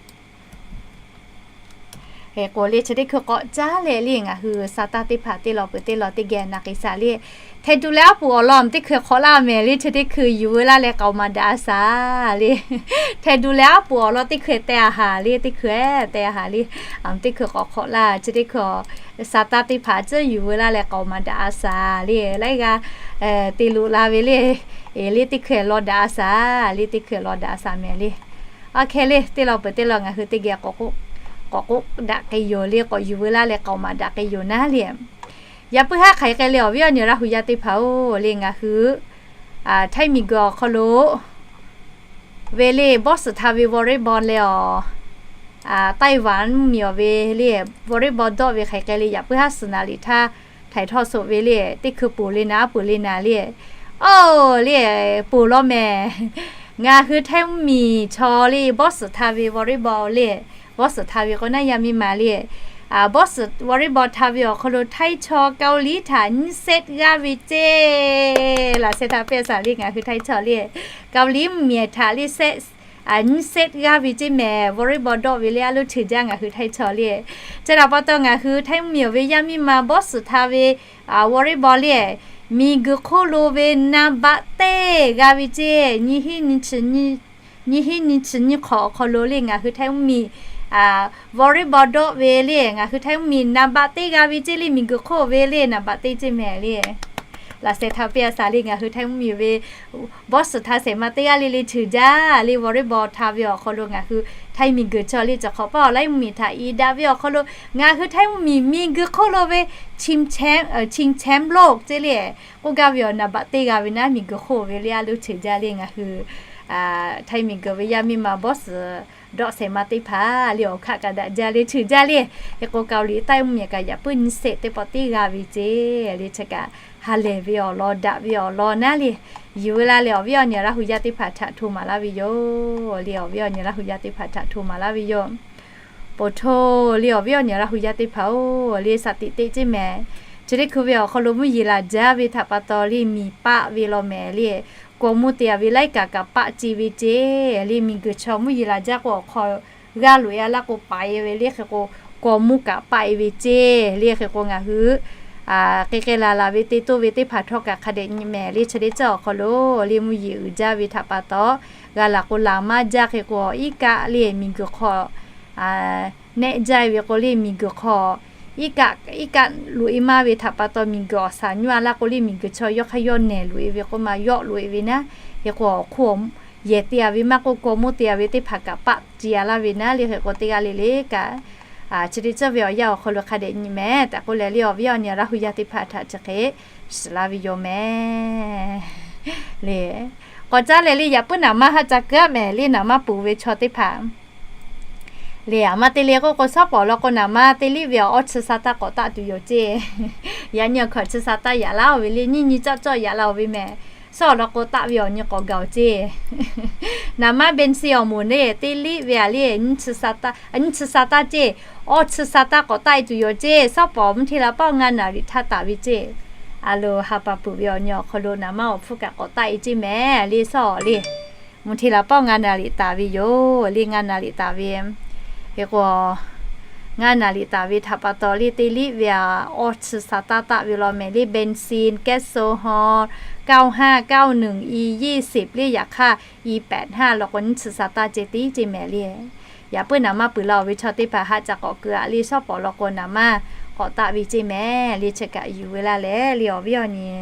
Hk'e k'o le chi teˇ hkui k'awꞈ caˉ leh le ngaˬ hui sa taˇ teˇ hpaˍ teˇ lawn peuˬ teˇ lawn teˇ geh na k'ai shaˍ le. Hteh du leh aˉ poꞈ awˬ lawn teˇ hkui hk'awꞈ laˇ mehˍ le chi teˇ hkui yuˬ veu laˇ leh k'aoˍ maˍ daꞈ a shaˍ le. Hteh du leh aˉ poꞈ awˬ lawn teˇ hkui teh a haˍ le teˇ hkui teh a haˍ le. Teˇ hkui k'awꞈ hk'awꞈ laˇ chi teˇ hkui sa taˇ teˇ hpaˍ tcuhˉ yuˬ veu laˇ leh k'aoˍ maˍ daꞈ a shaˍ le. Laiˉ g'aˇ te luꞈ la ve le. Le teˇ hkui law daꞈ a shaˍ le teˇ hkui law daꞈ a shaˍ mehˍ le. Aˬ hk'e le teˇ lawn peuˬ teˇ lawn ngaˬ hui teˇ geh k'awꞈ k'oˆ daꞈ k'ai yoˬ le k'awꞈ yuˬ veu laˇ leh k'aoˍ maˍ daꞈ k'ai yoˬ naˉ le. Yaꞈ puiˉ haˉ hk'aˬ hk'e le awˬ viˉ awˬ nyi Laˇ hu yaˇ teˇ hpaˍ-oˬ le ngaˬ hui Htaiˇ miˬguiˬ awˬ hk'aw lo ve le bawˇ suhˍ htaˇ ve volleyball leh awˬ Taiwan mvuhˇ miˬ awˬ ve le volleyball dawˆ ve hk'aˬ hk'e le yaꞈ puiˉ haˉ suhˍ naˍ liꞈ htaˇ htaiˍ htawˇ soꞈ ve le teˇ hkui poˬ le naˍ aˉ poˬ le naˍ le. Oˬ le, poˬ law mehˍ. Ngaˬ hui Htaiˇ mvuhˇ miˬ chaw le bawˇ suhˍ htaˇ ve volleyball le, bawˇ suhˍ htaˇ ve k'o naˉ yaˇ miˇ ma le bawˇ suhˍ volleyball htaˇ ve awˬ hk'aw lo Htaiˇ chaw Kaoˍliˇ htaꞈ nyiˇ set g'aˇ ve ceˇ. Laꞈ sheh htaꞈ pehˇ shaˍ le ngaˬ hui Htaiˇ chaw le Kaoˍliˇ mvuhˇ miˬ htaꞈ le set nyiˇ set g'aˇ ve ceˇ mehˍ. Volleyball dawˆ ve le a loˉ cheuˬ jaˇ ngaˬ hui Htaiˇ chaw le. Chi htaꞈ pa taw ngaˬ hui Htaiˇ mvuhˇ miˬ awˬ ve yaˇ miˇ ma bawˇ suhˍ htaˇ ve volleyball le miˬguiˬ hk'oˆ lo ve naˍ baꞈ teˇ g'a ve ceˇ. Nyiˇ hinˉ nyiˇ chi nyiˇ hk'awꞈ awˬ hk'aw lo le ngaˬ hui Htaiˇ mvuhˇ miˬ volleyball dawˆ ve le ngaˬ hui Htaiˇ mvuhˇ miˬ naˍ baꞈ teˇ g'a ve ceˇ le miˬguiˬ hk'oˆ ve le naˍ baꞈ teˇ ceˇ mehˍ le. Laꞈ sheh htaꞈ pehˇ shaˍ le ngaˬ hui Htaiˇ mvuhˇ miˬ ve bawˇ suhˍ htaˇ shehˍ ma teˇ g'aˇ le le cheuˬ jaˇ le volleyball htaˇ ve awˬ hk'aw lo ngaˬ hui Htaiˇ miˬguiˬ chaw le cawˬ hk'awꞈ paˇ awˬ laiˉ mvuhˇ miˬ htaꞈ i daꞈ ve awˬ hk'aw lo ngaˬ hui Htaiˇ mvuhˇ miˬ miˬguiˬ hk'oˆ lo ve ชิงแชมป์ ชิงแชมป์โลก ceˇ le k'oˆ gaˇ ve awˬ naˍ baꞈ teˇ g'a ve naˉ miˬguiˬ hk'oˆ ve le a loˉ cheuˬ jaˇ le ngaˬ hui Htaiˇ miˬguiˬ ve yaˇ miˇ ma bawˇ suhˍ dawˆ shehˍ ma teˇ hpaˍ le awˬ hk'aˆ kaꞈ daꞈ jaˇ le cheuˬ jaˇ le. Hk'e k'o Kaoˍliˇ Htaiˇ mvuhˇ miˬ kaꞈ yaꞈ puiˉ nyiˇ set teˇ pawˆ teˇ g'a ve ceˇ le chi kaꞈ ha lehˬ ve awˬ lawn daꞈ ve awˬ lawn naˉ le yuˬ veu laˇ leh awˬ viˉ awˬ nyi Laˇ hu yaˇ teˇ hpaˍ htaꞈ hto maˍ laˇ ve yoˬ. Le awˬ viˉ awˬ nyi Laˇ hu yaˇ teˇ hpaˍ htaꞈ hto maˍ laˇ ve yoˬ. Poˬ hto le awˬ viˉ awˬ nyi Laˇ hu yaˇ teˇ hpaˍ-oˬ le shaˍ tiꞈ teˇ ceˇ mehˍ. Chi teˇ hkui ve awˬ hk'aw lo mvuhˇ yeˬ laˬ jaˇ ve htaꞈ pa taw le miˬ paˆ ve law mehˍ le kaw mvuhˇ te a ve laiˉ kaꞈ kaꞈ paˆ ce ve ceˇ le miˬguiˬ chaw mvuhˇ yeˬ laˬ jaˇ k'o awˬ hk'aw g'aˇ loꞈ e a laˇ k'o paˍ e ve le hk'e k'o kaw mvuhˇ kaꞈ paˆ e ve ceˇ le hk'e k'o ngaˬ hui k'e k'e laˬ laˬ ve te toˇ ve teˇ hpaˍ htawˇ kaꞈ hk'a dehꞈ nyi mehˍ le chi teˇ ceuˬ awˬ hk'aw lo le mvuhˇ yeˬ uiˍ jaˇ ve htaꞈ pa taw g'a laˬ k'o laˬ maˇ jaˇ hk'e k'o iˉ kaˆ le miˬguiˬ hk'aw nehˆ jaˇ e ve k'o le miˬguiˬ hk'aw iˉ kaˆ iˉ kaˆ loꞈ e maˇ ve htaꞈ pa taw miˬguiˬ awˬ shaˍ nyuˇ a laˇ k'o le miˬguiˬ chaw yawˇ hk'aˇ yawˇ nehˬ loꞈ e ve k'oˆ ma yawˆ loꞈ e ve naˉ. Hk'e k'o awˬ hk'oˆ yehˬ te a ve maˇ k'oˆ kaw mvuhˇ te a ve teˇ hpaˍ kaꞈ paˆ ce a laˇ ve naˉ le hk'e k'o teˇ g'aˇ le le kaꞈ chi teˇ ceuˬ ve awˬ yanˇ awˬ hk'aw lo hk'a dehꞈ nyi mehˍ tehꞈ k'oˆ leh le awˬ viˉ awˬ nyi Laˇ hu yaˇ teˇ hpaˍ htaꞈ chi hk'e shiˍ laˇ ve yoˬ mehˍ le. K'awꞈ caˉ leh le yaꞈ puiˉ naˍ manˇ haˆ ca keu a mehˍ le naˍ manˇ poˬ ve chaw teˇ hpaˍ le aˬ ma te le k'oˆ k'o shawˉ pawˍ law k'o naˍ manˇ te liˇ ve awˬ awˇ chi sa taˇ k'awꞈ taˆ tuˬ yoˬ ceˇ. Yaꞈ nyi awˬ hkawꞈ chi sa taˇ yaꞈ laˇ-oˬ ve le nyiˇ nyi cawˆ cawˆ yaꞈ la-oˬ ve mehˍ. Shawˉ awˬ lawn k'o taˆ ve awˬ nyi k'awꞈ gaˬ-oˬ ceˇ. Naˍ manˇ เบนซิน awˬ moˍ le te liˇ ve a le nyiˇ chi sa taˇ ceˇ. Awˇ chi sa taˇ k'awꞈ taˆ e tuˬ yoˬ ceˇ. Shawˉ pawˍ mvuhˇ hteˇ la pawˆ ngaˇ naˍ riꞈ htaˇ taˍ ve ceˇ. A loˍ ha pa peuˬ ve awˬ nyi awˬ hk'aw lo naˍ manˇ awˬ hpfuhˇ kaꞈ k'awꞈ taˆ e ceˇ mehˍ le shawˉ le. Mvuhˇ hteˇ la pawˆ ngaˇ naˍ riꞈ taˍ ve yoˬ le ngaˇ naˍ riꞈ taˍ ve hk'e k'o ngaˇ naˍ riꞈ taˍ ve htaꞈ pa taw le te liˇ ve a awˇ chi sa taˇ taˆ ve law mehˍ le เบนซิน แก๊สโซฮอล์ เก้าห้า เก้าหนึ่ง อี ยี่สิบ le yaꞈ hk'aˇ อี แปดห้า law k'o nyiˇ chi sa taˇ ceˇ tiˉ ceˇ mehˍ le. Yaꞈ puiˉ naˍ manˇ peuˬ la-oˬ ve chaw teˇ hpaˍ haˆ ca k'awꞈ keu a le shawˉ pawˍ law k'o naˍ manˇ k'awꞈ taˆ ve ceˇ mehˍ le chi kaꞈ yuˬ veu laˇ leh le awˬ viˉ awˬ nyi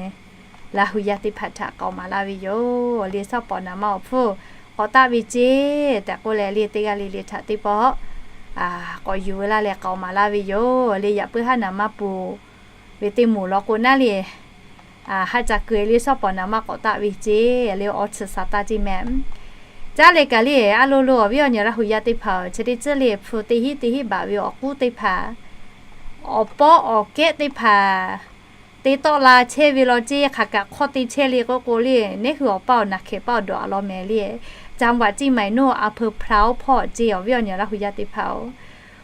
Laˇ hu yaˇ teˇ hpaˍ htaꞈ k'aoˍ maˍ laˇ ve yoˬ le shawˉ pawˍ naˍ manˇ awˬ hpfuhˇ k'awꞈ taˆ ve ceˇ tehꞈ k'oˆ leh le teˇ g'aˇ le le htaꞈ teˇ pawˆ k'awꞈ yuˬ veu laˇ leh k'aoˍ maˍ laˇ ve yoˬ le. Yaꞈ puiˉ haˉ naˍ manˇ poˬ ve teˇ moˍ law k'o naˉ le haˆ ca keu le shawˉ pawˍ naˍ maˇ k'awꞈ taˆ ve ceˇ le, awˬ tsuhˇ sha taˇ ceˇ mehˍ. Caˉ leh kaꞈ le, a lo lo awˬ viˉ awˬ nyi Laˇ hu yaˇ teˇ hpaˍ-oˬ, chi teˇ tcuhˉ le hpu teˇ hinˉ teˇ hinˉ baˬ ve awˬ k'uˉ teˇ hpaˍ, awˬ pawˆ awˬ kehˉ teˇ hpaˍ te tawˆ la chehˇ ve law ceˇ. Hk'aˬ kaꞈ hk'awˇ te chehˇ le k'oˆ k'o le, neˉ hui awˬ paˇ awˬ naˬ hkehˍ paˇ awˬ dawˬ a law mehˍ le. Caˇ vaꞈ ceˇ maiˍ noˇ a hpeu hpaˍ-oˬ hpawˇ ceˇ awˬ viˉ awˬ nyi Laˇ hu yaˇ teˇ hpaˍ-oˬ,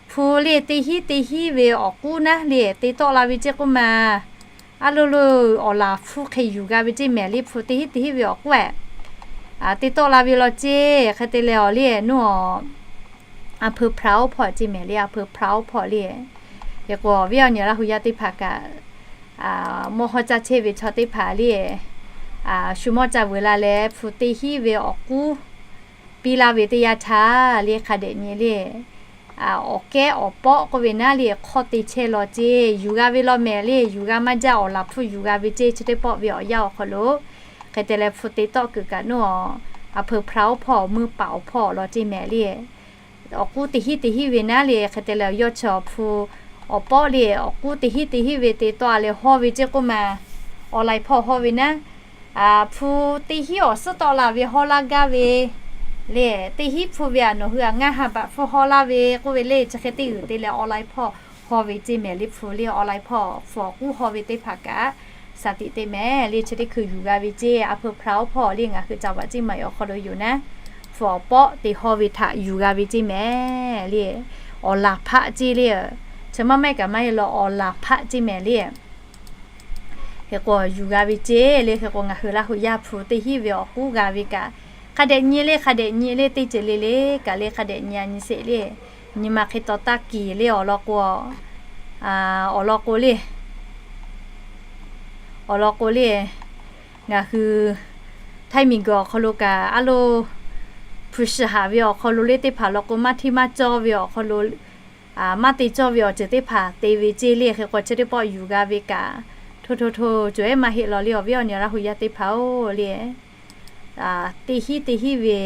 hpu le teˇ hinˉ teˇ hinˉ ve awˬ k'uˉ naˉ le te tawˆ la ve ceˇ k'oˆ ma, a lo lo awˬ laˬ hpu hk'e yuˬ g'a ve ceˇ mehˍ le. Hpu teˇ hinˉ teˇ hinˉ ve awˬ k'uˉ-eh te tawˆ la ve law ceˇ. Hk'e te leh awˬ le noˇ a hpeu hpaˍ-oˬ hpawˇ ceˇ mehˍ le. A hpeu hpaˍ-oˬ hpawˇ le. Hk'e k'o awˬ viˉ awˬ nyi Laˇ hu yaˇ teˇ hpaˍ kaꞈ, mawˇ hawˇ caˇ chehˇ ve chaw teˇ hpaˍ le, shu mawˇ ca vuiˬ la leh hpu teˇ hinˉ ve awˬ k'uˉ piˇ laˇ ve teˇ yanˇ htaˇ le hk'a dehꞈ nyi le, awˬ kehˉ awˬ pawˆ k'oˆ ve naˉ le hk'awˇ te chehˇ law ceˇ. Yuˬ g'a ve law mehˍ le. Yuˬ g'a maˇ jaˇ, awˬ laˬ hpu yuˬ g'a ve ceˇ. Chi teˇ pawˆ ve awˬ yanˇ awˬ hk'aw lo hk'e te leh hpu te tawˆ kuiˬ kaꞈ noˇ a hpeu hpaˍ-oˬ hpawˇ, meuˇ paˍ awˬ hpawˇ law ceˇ mehˍ le. Awˬ k'uˉ teˇ hinˉ teˇ hinˉ ve naˉ le hk'e te leh yawˇ chi awˬ hpu awˬ pawˆ le awˬ k'uˉ teˇ hinˉ teˇ hinˉ ve te tawˆ leh hawˇ ve ceˇ k'oˆ ma, awˬ laiˍ hpawˇ hawˇ ve naˉ, hpu teˇ hinˉ awˬ suhˉ tawˆ la ve hawˇ laˇ gaˇ ve le. Teˇ hinˉ hpu ve a nawˬ hui a ngaˇ ha baꞈ hpu hawˇ laˇ ve k'oˆ ve le. Chi hk'e teˇ g'uiˬ te leh awˬ laiˍ hpawˇ hawˇ ve ceˇ mehˍ le. Hpu le awˬ laiˍ hpawˇ hpu awˬ k'uˉ hawˇ ve teˇ hpaˍ kaꞈ shaˍ tiꞈ te mehˍ le. Chi teˇ hkui yuˬ g'a ve ceˇ. A hpeu hpaˍ-oˬ hpawˇ le ngaˬ hui caˇ vaꞈ ceˇ maiˍ awˬ hk'aw lo yoˬ naˉ, hpu awˬ pawˆ te hawˇ ve htaꞈ yuˬ g'a ve ceˇ mehˍ le. Awˬ laˬ hpaˆ ceˇ le. Chi maˇ maˇ kaꞈ maˇ heˆ law awˬ laˬ hpaˆ ceˇ mehˍ le. Hk'e k'o yuˬ g'a ve ceˇ le. Hk'e k'o ngaˬ hui Laˇ hu yaˇ hpu teˇ hinˉ ve awˬ k'uˉ g'a ve kaꞈ hk'a dehꞈ nyi le. Hk'a dehꞈ nyi le. Teˇ ceuˬ le le kaꞈ le hk'a dehꞈ nyi a nyi sheˍ le. Nyi ma hk'e taw taˇ kiˬ le awˬ lawn k'o, awˬ lawn k'o le, awˬ lawn k'o le, ngaˬ hui Htaiˇ miˬguiˬ awˬ hk'aw lo kaꞈ a lo hpu shi haˍ ve awˬ hk'aw lo le teˇ hpaˍ law k'o maˇ hteˇ maˇ cawˇ ve awˬ hk'aw lo, maˇ te cawˇ ve awˬ ceuˬ teˇ hpaˍ te ve ceˇ le. Hk'e k'o chi teˇ pawˆ yuˬ g'a ve kaꞈ hto hto hto cawˬ ehˉ maˇ heˆ law le awˬ viˉ awˬ nyi Laˇ hu yaˇ teˇ hpaˍ-oˬ le. Teˇ hinˉ teˇ hinˉ ve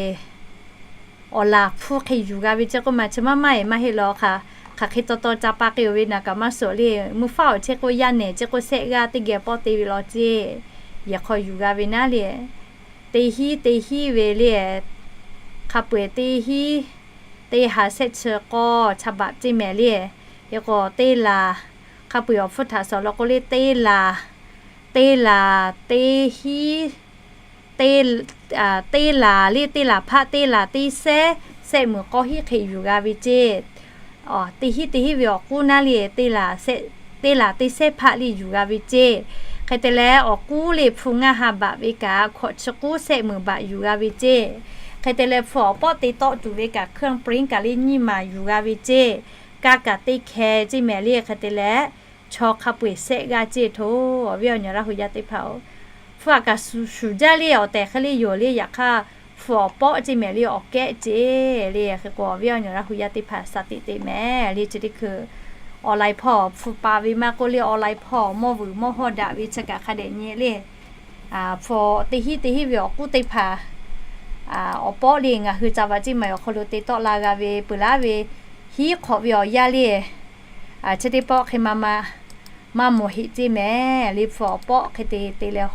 awˬ laˬ hpu hk'e yuˬ g'a ve ceˇ k'oˆ ma chi maˇ maˇ e maˇ heˆ law hk'aˬ hk'e taw taw ca pa k'ai-oˬ ve naˍ kaꞈ maˇ suhˍ le. Mvuhˇ faˉ awˬ chehˇ k'o yaˇ nehˬ chehˇ k'o sehˆ g'aˇ teˇ geh pawˆ te ve law ceˇ. Yehˬ hk'aw yuˬ g'a ve naˉ le, teˇ hinˉ teˇ hinˉ ve le, hk'a peu-eˬ teˇ hinˉ teˇ ha sehˆ chi k'awˇ cha baꞈ ceˇ mehˍ le. Hk'e k'o teˇ laˬ, hk'a peu-eˬ awˬ hpfuhˇ htaꞈ suhˍ law k'o le teˇ laˬ, teˇ laˬ teˇ hinˉ, teˇ laˬ le teˇ laˬ hpaˆ teˇ laˬ teˇ sehˉ, sehˆ meunˍ k'awˇ hinˉ hk'e yuˬ g'a ve ceˇ. Teˇ hinˉ teˇ hinˉ ve awˬ k'uˉ naˉ le teˇ laˬ teˇ sehˉ hpaˆ le yuˬ g'a ve ceˇ. Hk'e te leh awˬ k'uˉ le hpu ngaˇ ha baꞈ ve kaꞈ hkawꞈ chi k'uˉ sehˆ meunˍ baꞈ yuˬ g'a ve ceˇ. Hk'e te leh hpu awˬ pawˆ te tawˆ tuˬ ve kaꞈ เครื่องปริ้น kaꞈ le nyiˇ maˬ yuˬ g'a ve ceˇ. Kaˇ kaꞈ teˇ hkeh ceˇ mehˍ le. Hk'e te leh chaw hk'a peu-eˬ sehˆ g'aˇ ceˇ hto. Awˬ viˉ awˬ nyi Laˇ hu yaˇ teˇ hpaˍ-oˬ, hpu a kaꞈ shuˍ jaˇ le awˬ tehˬ hk'e le yoˬ le. Yaꞈ hk'aˇ hpu awˬ pawˆ ceˇ mehˍ le awˬ kehˉ ceˇ le. Hk'e k'o awˬ viˉ awˬ nyi Laˇ hu yaˇ teˇ hpaˍ shaˍ tiꞈ te mehˍ le. Chi teˇ hkui awˬ laiˍ hpawˇ hpu pa ve maˇ k'oˆ le awˬ laiˍ hpawˇ mawˇ vuiˬ mawˇ hawˇ daꞈ ve chi kaꞈ hk'a dehꞈ nyi le. Hpu teˇ hinˉ teˇ hinˉ ve awˬ k'uˉ teˇ hpaˍ awˬ pawˆ le ngaˬ hui caˇ vaꞈ ceˇ maiˍ awˬ hk'aw lo te tawˆ la g'a ve peuˬ laˉ ve hiˉ hk'awꞈ ve awˬ yanˇ le. Chi teˇ pawˆ hk'e ma ma maˇ mawˬ heꞈ ceˇ mehˍ le. Hpu awˬ pawˆ hk'e te te leh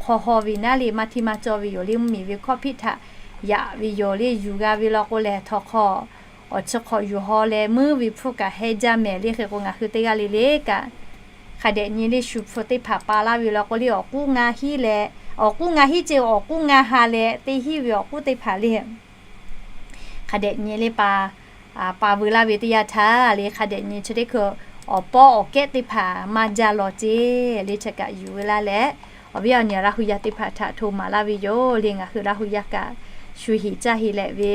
hk'aw haw ve naˉ le maˇ hteˇ maˇ cawˇ ve yoˬ le. Mvuhˇmiˬ ve hkawˇ hpiˆ htaꞈ yaꞈ ve yoˬ le. Yuˬ g'a ve law k'o lehˬ htawnˍ hk'aw awˬ chi hk'awꞈ yuˬ haw leh meuˇ ve hpfuhˇ kaꞈ heh jaˇ mehˍ le. Hk'e k'o ngaˬ hui teˇ g'aˇ le le kaꞈ hk'a dehꞈ nyi le shu hpu teˇ hpaˍ pa laˇ ve law k'o le awˬ k'uˉ ngaˇ hinˉ leh, awˬ k'uˉ ngaˇ hinˉ ceˇ awˬ k'uˉ ngaˇ ha leh teˇ hinˉ ve awˬ k'uˉ teˇ hpaˍ le hk'a dehꞈ nyi le pa pa veu laˇ ve teˇ yanˇ htaˇ le hk'a dehꞈ nyi chi teˇ hkui awˬ pawˆ awˬ kehˉ teˇ hpaˍ maˇ jaˇ law ceˇ le. Chi kaꞈ yuˬ veu laˇ leh awˬ viˉ awˬ nyi Laˇ hu yaˇ teˇ hpaˍ htaꞈ hto maˍ laˇ ve yoˬ le. Ngaˬ hui Laˇ hu yaˇ kaꞈ shu heˍ caˇ heˍ leh ve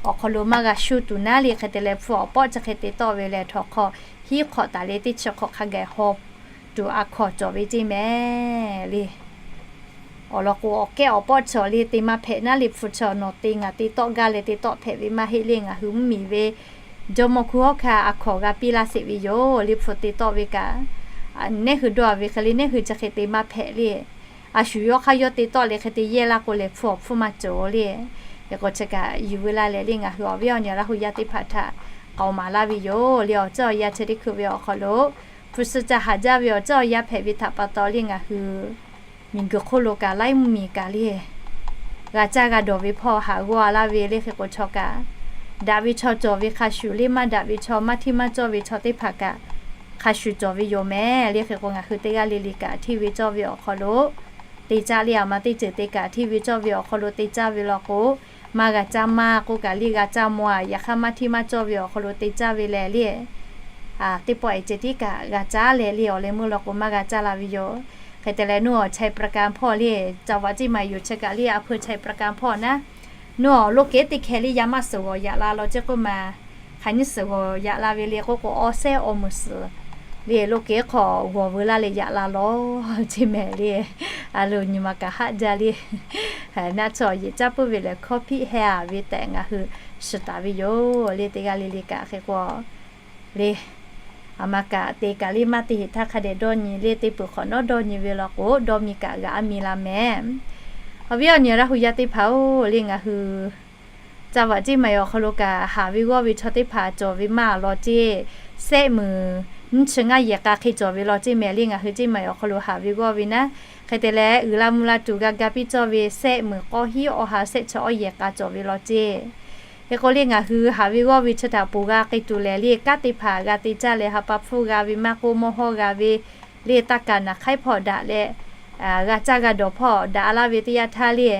awˬ hk'aw lo maˇ g'a shu tuˬ naˉ le. Hk'e te leh hpu awˬ pawˆ chi hk'e te tawˆ ve lehˬ htawnˍ hk'aw hiˉ hk'awꞈ taˍ le teˇ chi hk'awꞈ hk'a gaˬ haw tuˬ a hkawnˍ cawˬ ve ceˇ mehˍ le. Awˬ lawn k'o awˬ kehˉ awˬ pawˆ chaw le te maˇ hpehꞈ naˉ le hpu chaw nawˬ te ngaˬ te tawˆ gaˇ leh te tawˆ hpehꞈ ve maˇ heˆ le. Ngaˬ hui mvuhˇmiˬ ve jawˇmawˇ hkui hawˉ hkanˇ a hkawnˍ g'a piˇ laˇ sheˍ ve yoˬ le. Hpu te tawˆ ve kaꞈ nehˉ hui dawˇ ve hk'e le nehˉ hui chi hk'e te maˇ hpehꞈ le. A shu yawˇ hk'aˇ yawˇ te tawˆ leh hk'e te yehˇ laˇ k'o lehˬ hpu awˬ hpfuhˇ maˇ cawˬ le. Hk'e k'o chi kaꞈ yuˬ veu laˇ leh le ngaˬ hui awˬ viˉ awˬ nyi Laˇ hu yaˇ teˇ hpaˍ htaꞈ k'aoˍ maˍ laˇ ve yoˬ le. Awˬ ceuˬ awˬ yanˇ chi teˇ hkui ve awˬ hk'aw lo hpu shi ca haˍ jaˇ ve awˬ ceuˬ awˬ yanˇ hpehꞈ ve htaꞈ pa taw le ngaˬ hui miˬguiˬ hk'oˆ lo kaꞈ laiˉ mvuhˇmiˬ kaꞈ le g'a caˇ g'a dawˬ ve hpawˇ haˍ g'awˇ a laˇ ve le hk'e k'o chaw kaꞈ, daꞈ ve chaw cawˬ ve hk'a shuˍ le maˇ daꞈ ve chaw maˇ hteˇ maˇ cawˇ ve chaw teˇ hpaˍ kaꞈ hk'a shuˍ cawˬ ve yoˬ mehˍ le hk'e k'o ngaˬ hui teˇ g'aˇ le le kaꞈ hteˇ ve cawˇ ve awˬ hk'aw lo te caˇ le a ma teˇ ceuˬ te kaꞈ hteˇ ve cawˇ ve awˬ hk'aw lo te caˇ ve law k'o, maˇ g'a caˇ maˇ k'oˆ kaꞈ le g'a caˇ maw a yaꞈ hk'aˇ maˇ hteˇ maˇ cawˇ ve awˬ hk'aw lo te caˇ ve lehˬ le teˇ pawˆ e ceh tiˉ kaꞈ g'a caˇ leh le awˬ leh meuˇ law k'o maˇ g'a caˇ la ve yoˬ. Hk'e te leh nuˇ awˬ ชัยปราการ hpawˇ le caˇ vaꞈ ceˇ maˍ yoˬ chi kaꞈ le a hpu ชัยปราการ hpawˇ naˉ nuˇ awˬ loˇ kehˉ teˇ hkeh le yaˇ maˇ suhˍ g'awˬ yaꞈ la law ceˇ k'oˆ ma hk'aˬ nyiˇ suhˍ g'awˬ yaꞈ la ve le k'oˆ k'o awˬ sehˉ awˬ meunˍ suhˍ le loˇ kehˉ hk'aw g'awˬ veu laˇ leh yaꞈ la law ceˇ mehˍ le. A loˍ nyi ma kaꞈ haˆ jaˇ le. Naˆ tsuhˇ awˬ yehˬ caˇ puiˉ ve lehˬ hkawˇ hpiˆ heh a ve tehꞈ ngaˬ hui shiˍ taˍ ve yoˬ le teˇ g'aˇ le le kaꞈ hk'e k'o le a ma kaꞈ te kaꞈ le maˇ te heˍ htaˇ hk'a dehꞈ dawˇ nyi le te peuˬ hk'awꞈ nawˉ dawˇ nyi ve law k'o dawˇ mi kaꞈ g'a a mi la mehˍ. Awˬ viˉ awˬ nyi Laˇ hu yaˇ teˇ hpaˍ-oˬ le ngaˬ hui caˇ vaꞈ ceˇ maˍ awˬ hk'aw lo kaꞈ haˍ ve g'awˇ ve chaw teˇ hpaˍ cawˬ ve maˇ law ceˇ, sehˆ meunˍ nyiˇ chi ngaˇ yehˬ k'a hk'e cawˬ ve law ceˇ mehˍ le ngaˬ hui ceˇ maˍ awˬ hk'aw lo haˍ ve g'awˇ ve naˉ. Hk'e te leh uiˍ la mvuh la tuˬ g'a ga piˇ cawˇ ve sehˆ meunˍ k'awˇ hiˉ awˬ ha sehˆ chi awˬ yehˬ k'a cawˬ ve law ceˇ. Hk'e k'o le ngaˬ hui haˍ ve g'awˇ ve chi htaꞈ ponˬ g'a k'ai tuˬ lehˬ le kanˉ teˇ hpaˍ g'a te caˇ leh ha pa hpfuhˇ g'a ve maˇ k'oˆ mawˇ hawˇ g'a ve le taˇ kaˍ naˍ hk'aiˉ hpawˇ daꞈ leh g'a caˇ g'a dawˬ hpawˇ daꞈ laˇ ve teˇ yanˇ htaˇ le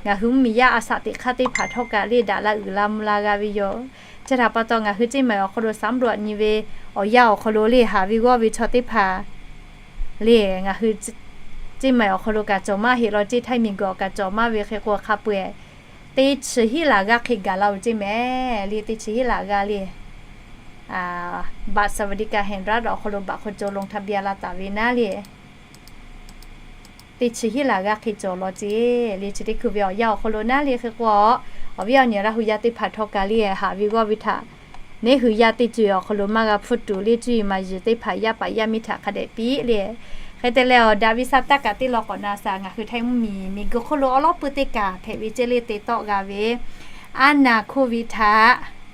ngaˬ hui mvuhˇmiˬ yaˇ a shaꞈ teꞈ hk'aˇ teˇ hpaˍ htawˇ kaꞈ le daꞈ la uiˍ la mvuh la g'a ve yoˬ. Chi htaꞈ pa taw ngaˬ hui ceˇ maˍ awˬ hk'aw lo สำรวจ nyi ve awˬ yanˇ awˬ hk'aw lo le haˍ ve g'awˇ ve chaw teˇ hpaˍ le ngaˬ hui ceˇ maˍ awˬ hk'aw lo kaꞈ cawˬ maˇ heˆ law ceˇ Htaiˇ miˬguiˬ awˬ kaꞈ cawˬ maˇ ve hk'e k'o hk'a peu-eˬ teˇ chi hiˉ laˬ g'aˇ hk'e gaˬ la-oˬ ceˇ mehˍ le teˇ chi hiˉ laˬ g'aˇ le บัตรสวัสดิการแห่งรัฐ awˬ hk'aw lo baꞈ hk'aw cawˬ ลงทะเบียน la taˍ ve naˉ le teˇ chi hiˉ laˬ g'aˇ hk'e cawˬ law ceˇ le chi teˇ hkui ve awˬ yanˇ awˬ hk'aw lo naˉ le hk'e k'o awˬ viˉ awˬ nyi Laˇ hu yaˇ teˇ hpaˍ htawˇ kaꞈ le haˍ ve g'awˇ ve htaꞈ neˉ hui yaˇ teˇ co-e awˬ hk'aw lo maˇ g'a hpfuhˇ tuˬ le cuˇ yiˍ maˍ yiˍ teˇ hpaˍ yaˇ paˍ yaˇ miˇ htaꞈ hk'a dehꞈ piˇ le. Hk'e te leh awˬ daꞈ ve sa taˇ kaꞈ teˇ law k'awꞈ na sa ngaˬ hui Htaiˇ mvuhˇmiˬ miˬguiˬ hk'oˆ lo awˉ lawˉ pui teˇ kaˬ hpehꞈ ve ceˇ le te tawˆ g'a ve อาณา โควิด htaꞈ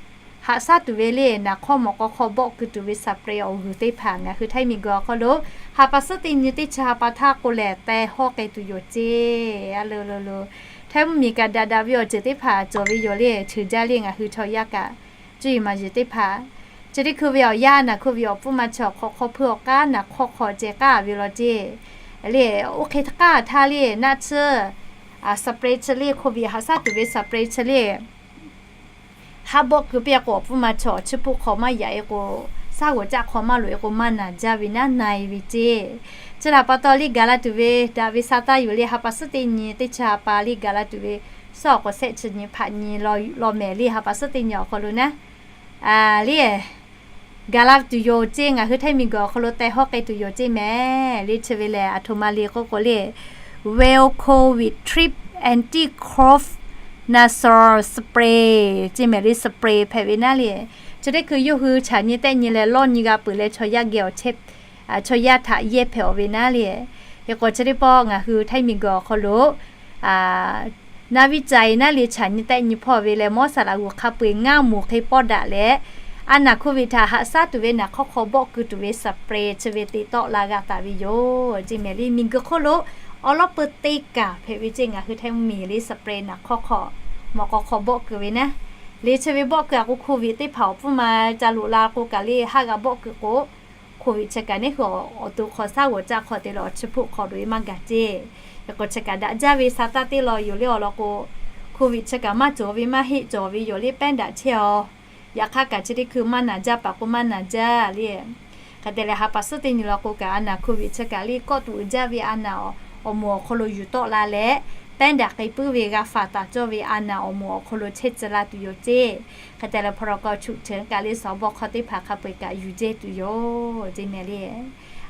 haꞈ shaˉ tuˬ ve le naˍ hk'awˇ mawꞈ k'aw hk'aw bawˆ keu tuˬ ve สเปรย์ awˬ g'uiˬ teˇ hpaˍ ngaˬ hui Htaiˇ miˬguiˬ awˬ hk'aw lo ha pa suhˉ teˇ nyi teˇ chi ha pa htaˇ k'o lehˬ teh hawˇ k'ai tuˬ yoˬ ceˇ. A lo lo lo Htaiˇ mvuhˇmiˬ kaꞈ daꞈ daꞈ ve awˬ ceuˬ teˇ hpaˍ cawˬ ve yoˬ le. Cheuˬ jaˇ le ngaˬ hui chaw yaˇ kaꞈ cuˇ yiˍ maˍ yiˍ teˇ hpaˍ chi teˇ hkui ve awˬ yanˇ naˍ hk'oˆ ve awˬ pfuhˇ ma chaw hk'awꞈ hk'aw hpeuˇ awˬ k'aˉ naˍ hk'awˇ hk'aw ceh k'aˉ ve law ceˇ le. Oˇ hk'e htaˇ k'aˉ htaˇ le naˆ tsuhˇ สเปรย์ chi le โควิด haꞈ shaˉ tuˬ ve สเปรย์ chi le haˆ bawˆ keu piˇ k'o awˬ pfuhˇ ma chaw awˬ chiˇ hpuˆ hk'aw maˇ yaꞈ e k'o, shaˉ g'awˬ caˆ hk'aw maˇ loꞈ e k'o maˇ naˬ jaˇ ve naˉ na e ve ceˇ. Chi htaꞈ pa taw le gaˬ la tuˬ ve daꞈ ve sa taˇ yoˬ le ha pa suhˉ teˇ nyi teˇ chi ha pa le gaˬ la tuˬ ve suhˉ awˬ k'awꞈ sehˆ chi nyi hpaꞈ nyi law mehˍ le ha pa suhˉ teˇ nyi awˬ hk'aw lo naˉ le gaˬ la tuˬ yoˬ ceˇ. Ngaˬ hui Htaiˇ miˬguiˬ awˬ hk'aw lo teh hawˇ k'ai tuˬ yoˬ ceˇ mehˍ le. Chi ve lehˬ aˬ htoꞈ ma le k'oˆ k'o le Well Covid Trip Anti-Cough Nasal Spray ceˇ mehˍ le สเปรย์ hpehꞈ ve naˉ le. Chi teˇ hkui yawˇ hui chaꞈ nyi tehˆ nyi leh lawˇ nyi g'a peuˬ leh chaw yaˇ geh awˬ chehˇ chaw yaˇ htaꞈ yehˇ hpehꞈ-aw ve naˉ le. Hk'e k'o chi teˇ pawˆ ngaˬ hui Htaiˇ miˬguiˬ awˬ hk'aw lo naˉ viˉ ca e naˉ le chaꞈ nyi tehˆ nyi hpawˇ ve leh mawˇ saˍ laꞈ g'uˬ hk'a peu-eˬ ngaˇ moˍ hk'e pawˆ daꞈ leh, a naˍ โควิด htaꞈ haꞈ shaˉ tuˬ ve naˍ hk'awˇ hk'aw bawˆ keu tuˬ ve สเปรย์ chi ve te tawˆ la g'a taˍ ve yoˬ ceˇ mehˍ le. Miˬguiˬ hk'oˆ lo awˉ lawˉ pui teˇ kaˬ hpehꞈ ve ceˇ ngaˬ hui Htaiˇ mvuhˇmiˬ le สเปรย์ naˍ hk'awˇ hk'aw mawꞈ k'aw hk'aw bawˆ keu ve naˉ le. Chi ve bawˆ keu a k'o โควิด teˇ hpaˍ awˬ pfuhˇ ma ca loꞈ la k'o kaꞈ le haˆ g'a bawˆ keu k'o โควิด chi kaꞈ neˉ hui awˬ to hk'aw shaˉ g'awˬ caˆ hk'aw te leh awˬ chiˇ hpuˆ hk'aw loꞈ e maˇ gaˬ ceˇ. Hk'e k'o chi kaꞈ daꞈ jaˇ ve sa taˇ teˇ law yoˬ le awˬ lawn k'o โควิด chi kaꞈ maˇ cawˬ ve maˇ heˆ cawˬ ve yoˬ le pehˉ daꞈ chehˇ-aw. Yaꞈ hk'aˇ kaꞈ chi teˇ hkui maˇ naˬ jaˇ paˍ k'o maˇ naˬ jaˇ le. Hk'e te leh ha pa suhˉ teˇ nyi law k'o kaꞈ a naˍ โควิด chi kaꞈ le kawˆ tuˬ uiˍ jaˇ ve a naˍ awˬ moˍ awˬ hk'aw lo yuˬ tawˆ la leh, pehˉ daꞈ k'ai puiˉ ve g'a faˍ taˍ cawˇ ve a naˍ awˬ moˍ awˬ hk'aw lo chehˇ tcuh la tuˬ yoˬ ceˇ. Hk'e te leh พ.ร.ก. ฉุกเฉิน kaꞈ le สบค teˇ hpaˍ hk'a peu-eˬ kaꞈ yuˬ jehˇ tuˬ yoˬ ceˇ mehˍ le.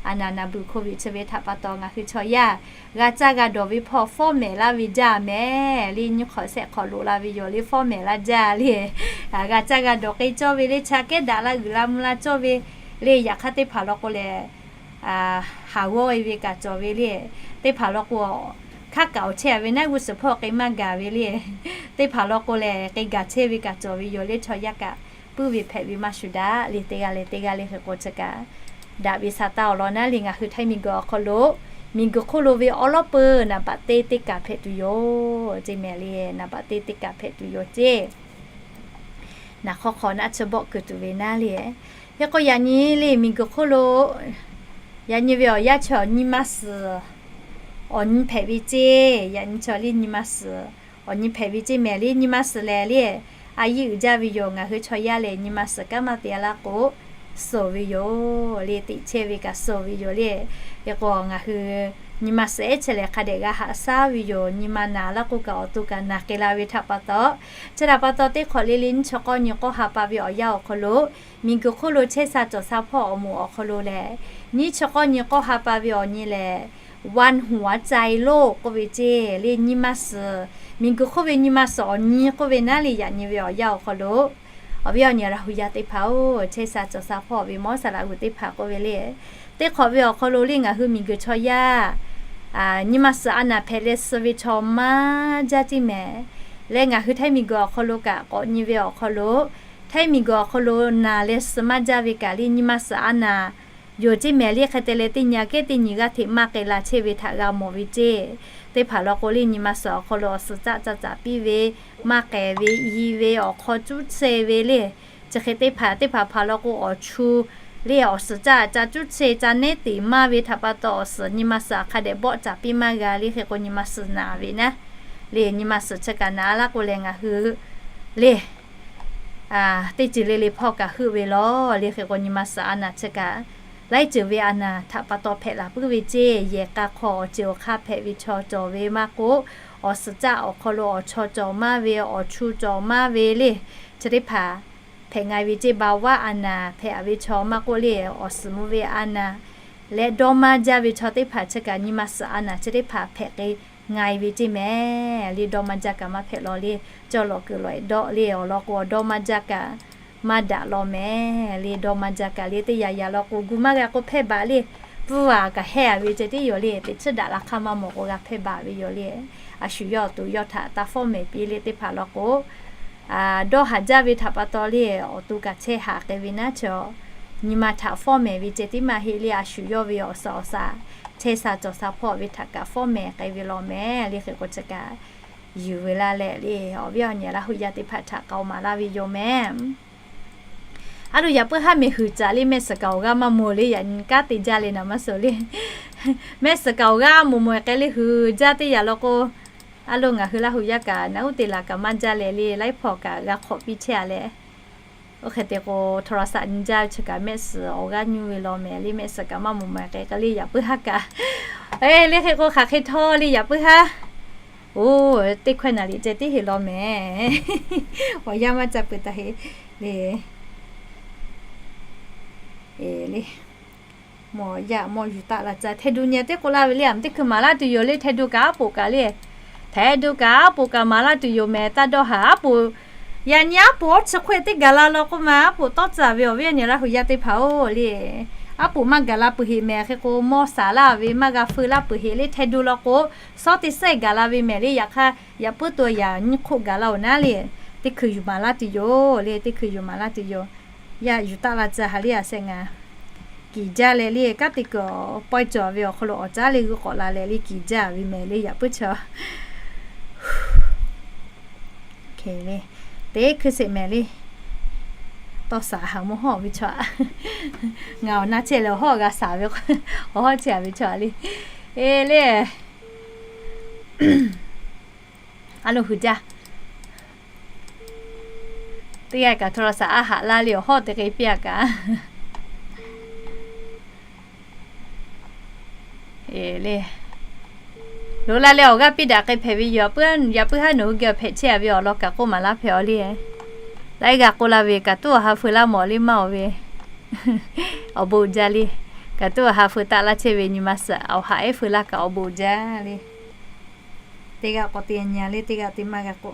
A naˍ naˍ buiˬ โควิด chi ve htaꞈ pa taw ngaˬ hui chaw yaˇ g'a caˇ g'a dawˬ ve hpawˇ fawˉ mehˍ laˇ ve jaˇ mehˍ le. Nyiˇ hk'awꞈ shehˆ hk'awꞈ loꞈ la ve yoˬ le fawˉ mehˍ laˇ jaˇ le. G'a caˇ g'a dawˬ k'ai cawˇ ve le cha kehˉ daꞈ la uiˍ la mvuh la cawˇ ve le. Yaꞈ hk'aˇ teˇ hpaˍ law k'o lehˬ, haˍ g'awˇ e ve kaꞈ cawˬ ve le. Teˇ hpaˍ law k'o, hk'aˉ kaꞈ awˬ chehˇ a ve naˉ g'uˇ suhˍ hpawˇ k'ai maˇ gaˬ ve le. Teˇ hpaˍ law k'o lehˬ k'ai gaˬ chehˇ ve kaꞈ cawˬ ve yoˬ le. Chaw yaˇ kaꞈ puiˉ ve hpehꞈ ve maˇ shuˍ daꞈ le. Teˇ g'aˇ le teˇ g'aˇ le hk'e k'o chi kaꞈ daꞈ ve Saˍtanˍ awˬ lawn naˉ le, ngaˬ hui Htaiˇ miˬguiˬ awˬ hk'aw lo miˬguiˬ hk'oˆ lo ve awˉ lawˉ peuˬ naˍ baꞈ teˇ teˇ kaˬ hpehꞈ tuˬ yoˬ ceˇ mehˍ le. Naˍ baꞈ teˇ teˇ kaˬ hpehꞈ tuˬ yoˬ ceˇ. Naˍ hk'aw hk'aw naˆ chi bawˆ kuiˬ tuˬ ve naˉ le. Hk'e k'o yaꞈ nyi le miˬguiˬ hk'oˆ lo yaꞈ nyi ve awˬ yanˇ chi awˬ nyi ma suhˍ awˬ nyi hpehꞈ ve ceˇ. Yaꞈ nyi chaw le nyi ma suhˍ awˬ nyi hpehꞈ ve ceˇ mehˍ le. Nyi ma suhˍ lehˬ le, a yiˇ uiˍ jaˇ ve yoˬ. Ngaˬ hui chaw yaˇ lehˬ nyi ma suhˍ kanˉ maˇ te a laˇ k'o, suhˍ ve yoˬ le. Teꞈ chehˇ ve kaꞈ suhˍ ve yoˬ le. Hk'e k'o ngaˬ hui nyi ma suhˍ ehˉ chehˇ lehˬ hk'a dehꞈ g'a haꞈ shaˉ ve yoˬ. Nyi ma naˍ laˇ k'o kaꞈ awˬ to kaꞈ naˬ k'ai la ve htaꞈ pa taw, chi htaꞈ pa taw teˇ hk'awꞈ le le nyiˇ chi k'awˇ nyi k'awˇ ha pa ve awˬ yanˇ awˬ hk'aw lo miˬguiˬ hk'oˆ lo chehˇ sha cawˬ sha hpawˇ awˬ moˍ awˬ hk'aw lo lehˬ, nyiˇ chi k'awˇ nyi k'awˇ ha pa ve awˬ nyi lehˬ วันหัวใจโลก k'oˆ ve ceˇ le. Nyi ma suhˍ, miˬguiˬ hk'oˆ ve nyi ma suhˍ awˬ nyi k'oˆ ve naˉ le. Yaꞈ nyi ve awˬ yanˇ awˬ hk'aw lo awˬ viˉ awˬ nyi Laˇ hu yaˇ teˇ hpaˍ-oˬ, chehˇ sha cawˬ sha hpawˇ ve mawˇ saˍ laꞈ g'uiˬ teˇ hpaˍ k'oˆ ve le, teˇ hk'awꞈ ve awˬ hk'aw lo le ngaˬ hui miˬguiˬ chaw yaˇ nyi ma suhˍ a naˍ hpehꞈ leh suh ve chaw maˇ jaˇ ceˇ mehˍ. Leh ngaˬ hui Htaiˇ miˬguiˬ awˬ hk'aw lo kaꞈ k'awꞈ nyi ve awˬ hk'aw lo, Htaiˇ miˬguiˬ awˬ hk'aw lo naˍ leh suh maˇ jaˇ ve kaꞈ le nyi ma suhˍ a naˍ yoˬ ceˇ mehˍ le. Hk'e te leh teˇ nyi aꞈ kehˉ teˇ nyi g'aˇ hteꞈ maˇ k'ai la chehˇ ve htaꞈ g'a mawˬ ve ceˇ. Teˇ hpaˍ law k'o le nyi ma suhˍ awˬ hk'aw lo awˬ suhˍ caˆ ca caˍ piˇ ve, maˇ k'ehˬ ve, i ve, awˬ hk'aw cuˉ chehˇ ve le. Chi hk'e teˇ hpaˍ teˇ hpaˍ hpaˍ law k'o awˬ chu le awˬ suhˍ caˆ ca cuˉ chehˇ ca nehˉ teꞈ maˇ ve htaꞈ pa taw awˬ suhˍ nyi ma suhˍ hk'a dehꞈ bawˆ caˍ piˇ maˇ g'a le. Hk'e k'o nyi ma suhˍ naˍ ve naˉ le. Nyi ma suhˍ chi kaꞈ naˍ laˇ k'o lehˬ ngaˬ hui le teˇ ceuˬ le le hpawˇ kaꞈ heuˆ ve lawˬ le. Hk'e k'o nyi ma suhˍ a naˍ chi kaꞈ laiˉ ceuˬ ve a naˍ htaꞈ pa taw hpehꞈ la puiˉ ve ceˇ. Yehˬ k'a hk'aw awˬ ceuˬ awˬ hk'aˇ hpehꞈ ve chaw cawˬ ve maˇ k'oˆ, awˬ suhˍ caˆ awˬ hk'aw lo awˬ chaw cawˬ maˇ ve, awˬ chu cawˬ maˇ ve le. Chi teˇ hpaˍ hpehꞈ nga ve ceˇ. Ba vaˆ a naˍ hpehꞈ ve chaw maˇ k'oˆ le, awˬ suhˍ mvuh ve a naˍ leh dawˇ maˇ jaˇ ve chaw teˇ hpaˍ chi kaꞈ nyi ma suhˍ a naˍ chi teˇ hpaˍ hpehꞈ k'ai nga ve ceˇ mehˍ le. Dawˇ maˇ jaˇ kaꞈ maˇ hpehꞈ law le. Cawˇ lawꞈ kuiˬ lawꞈ dawˆ le awˬ lawn k'o dawˇ maˇ jaˇ kaꞈ maˇ daꞈ law mehˍ le. Dawˇ maˇ jaˇ kaꞈ le teˇ yaꞈ yaꞈ law k'o gu maˇ g'a k'o hpehˇ baˬ le. Pfuhˇ a kaꞈ hehˇ a ve ceh tiˉ yoˬ le. Teꞈ chiˉ daꞈ la hk'aˇ maˇ mawˬ k'o g'a hpehˇ baˬ ve yoˬ le. A shu yawˇ awˬ to yawˇ htaꞈ taˇ fawˉ mehˍ piˇ le teˇ hpaˍ law k'o dawˇ haˍ jaˇ ve htaꞈ pa taw le awˬ to kaꞈ chehˇ haꞈ k'ai ve naˉ chaw, nyi ma htaꞈ fawˉ mehˍ ve ceh tiˉ maˇ heˆ le. A shu yawˇ ve awˬ suhˍ awˬ shaˍ chehˇ sha cawˬ sha hpawˇ ve htaꞈ kaꞈ fawˉ mehˍ k'ai ve law mehˍ le. Hk'e k'o chi kaꞈ yuˬ ve laˇ leh le awˬ viˉ awˬ nyi Laˇ hu yaˇ teˇ hpaˍ htaꞈ k'aoˍ maˍ laˇ ve yoˬ mehˍ. A lo yaꞈ puiˉ haˉ mehˍ huiˍ caˍ le mehˆ suhˍ kaꞈ awˬ g'aˇ maˇ mawˬ le. Yaꞈ nyi kanˉ te jaˇ le naˍ maˇ suhˍ le. Mehˆ suhˍ kaꞈ awˬ g'aˇ mawˬ mawˬ k'ai le huiˍ jaˇ teˇ yaꞈ law k'o, a lo ngaˬ hui Laˇ hu yaˇ kaꞈ naꞈ uˉ te laˬ kaꞈ maˇ jaˇ leh le laiˉ hpawˇ kaꞈ g'a hk'awꞈ piˇ chehˇ a leh, oˇ hk'e te k'o โทรศัพท์ nyi jaˇ ve chi kaꞈ mehˆ suhˍ awˬ g'aˇ nyuˇ ve law mehˍ le. Mehˆ suhˍ kaꞈ maˇ mawˬ mawˬ k'ai k'ai le yaꞈ puiˉ haˉ kaꞈ, e le hk'e k'o hk'aˬ hk'e htawˇ le yaꞈ puiˉ haˉ, oˇ teˇ hkawehˇ naˍ liꞈ ceh tiˉ heˆ law mehˍ. Awˬ yanˇ maˇ ca peuˬ taˍ heˆ le. E le, mawˬ yaꞈ mawˬ yuˬ taˆ la ca แทดู nyi teˇ k'oˆ laˇ ve le. Aˬ teˇ hkui maˍ laˇ tuˬ yoˬ le. แทดู kaꞈ aˉ poꞈ kaꞈ le, แทดู kaꞈ aˉ poꞈ kaꞈ maˍ laˇ tuˬ yoˬ mehˍ. Taˇ dawˇ haˍ aˉ poꞈ, yaꞈ nyi aˉ poꞈ awˉ chi hk'oˆ teˇ gaˬ la law k'oˆ ma aˉ poꞈ tawˇ caˍ ve awˬ viˉ awˬ nyi Laˇ hu yaˇ teˇ hpaˍ-oˬ le. Aˉ poꞈ maˇ gaˬ la peuˬ heˆ mehˍ. Hk'e k'o mawˇ shaˍ laˇ ve maˇ g'a feu laˇ peuˬ heˆ le. แทดู law k'o, shawˉ teˇ sehˉ gaˬ la ve mehˍ le. Yaꞈ hk'aˇ yaꞈ puiˉ to yaꞈ nyi hk'oˆ gaˬ la-oˬ naˉ le. Teˇ hkui yuˬ maˍ laˇ tuˬ yoˬ le. Teˇ hkui yuˬ maˍ laˇ tuˬ yoˬ. Yaꞈ yuˬ taˆ la ca ha le a shehˆ ngaˬ kiˍ jaˇ leh le. Kanˉ te kuiˬ pawehˇ cawˬ ve awˬ hk'aw lo awˬ caˉ le g'uiˇ k'awꞈ la leh le kiˍ jaˇ ve mehˍ le yaꞈ puiˉ chaw. Teˇ hkui sheˍ mehˍ le. Tawˇ shaˍ haˍ mvuhˇ hawˉ ve chaw, ngaˬ awˬ na chehˇ leh awˬ hawˉ g'a shaˍ ve, awˬ hawˉ chehˇ ve chaw le. E le, a lo hui jaˇ. Teˇ g'aˇ kaꞈ โทรศัพท์ a haꞈ laˇ le awˬ hawˉ te k'ai piˇ a kaꞈ. E le, loꞈ la leh awˬ g'aˇ piˇ daꞈ k'ai hpehꞈ ve yoˬ. Yaꞈ puiˉ haˉ nawˬ hui geh awˬ hpehꞈ chehˇ a ve awˬ lawn kaꞈ k'oˆ maˍ laˇ hpehꞈ a le. Laiˉ g'a k'oˆ laˇ ve kaꞈ tuˉ awˬ ha feu laˇ mawˬ le maˇ awˬ ve. Awˬ bon uiˍ jaˇ le. Kaꞈ tuˉ awˬ ha feu taˆ laˇ chehˇ ve nyi ma suhˍ awˬ ha ehˉ feu laˇ kaꞈ awˬ bon uiˍ jaˇ le. Teˇ g'aˇ k'awꞈ te nyi le teˇ g'aˇ te maˇ g'a k'o.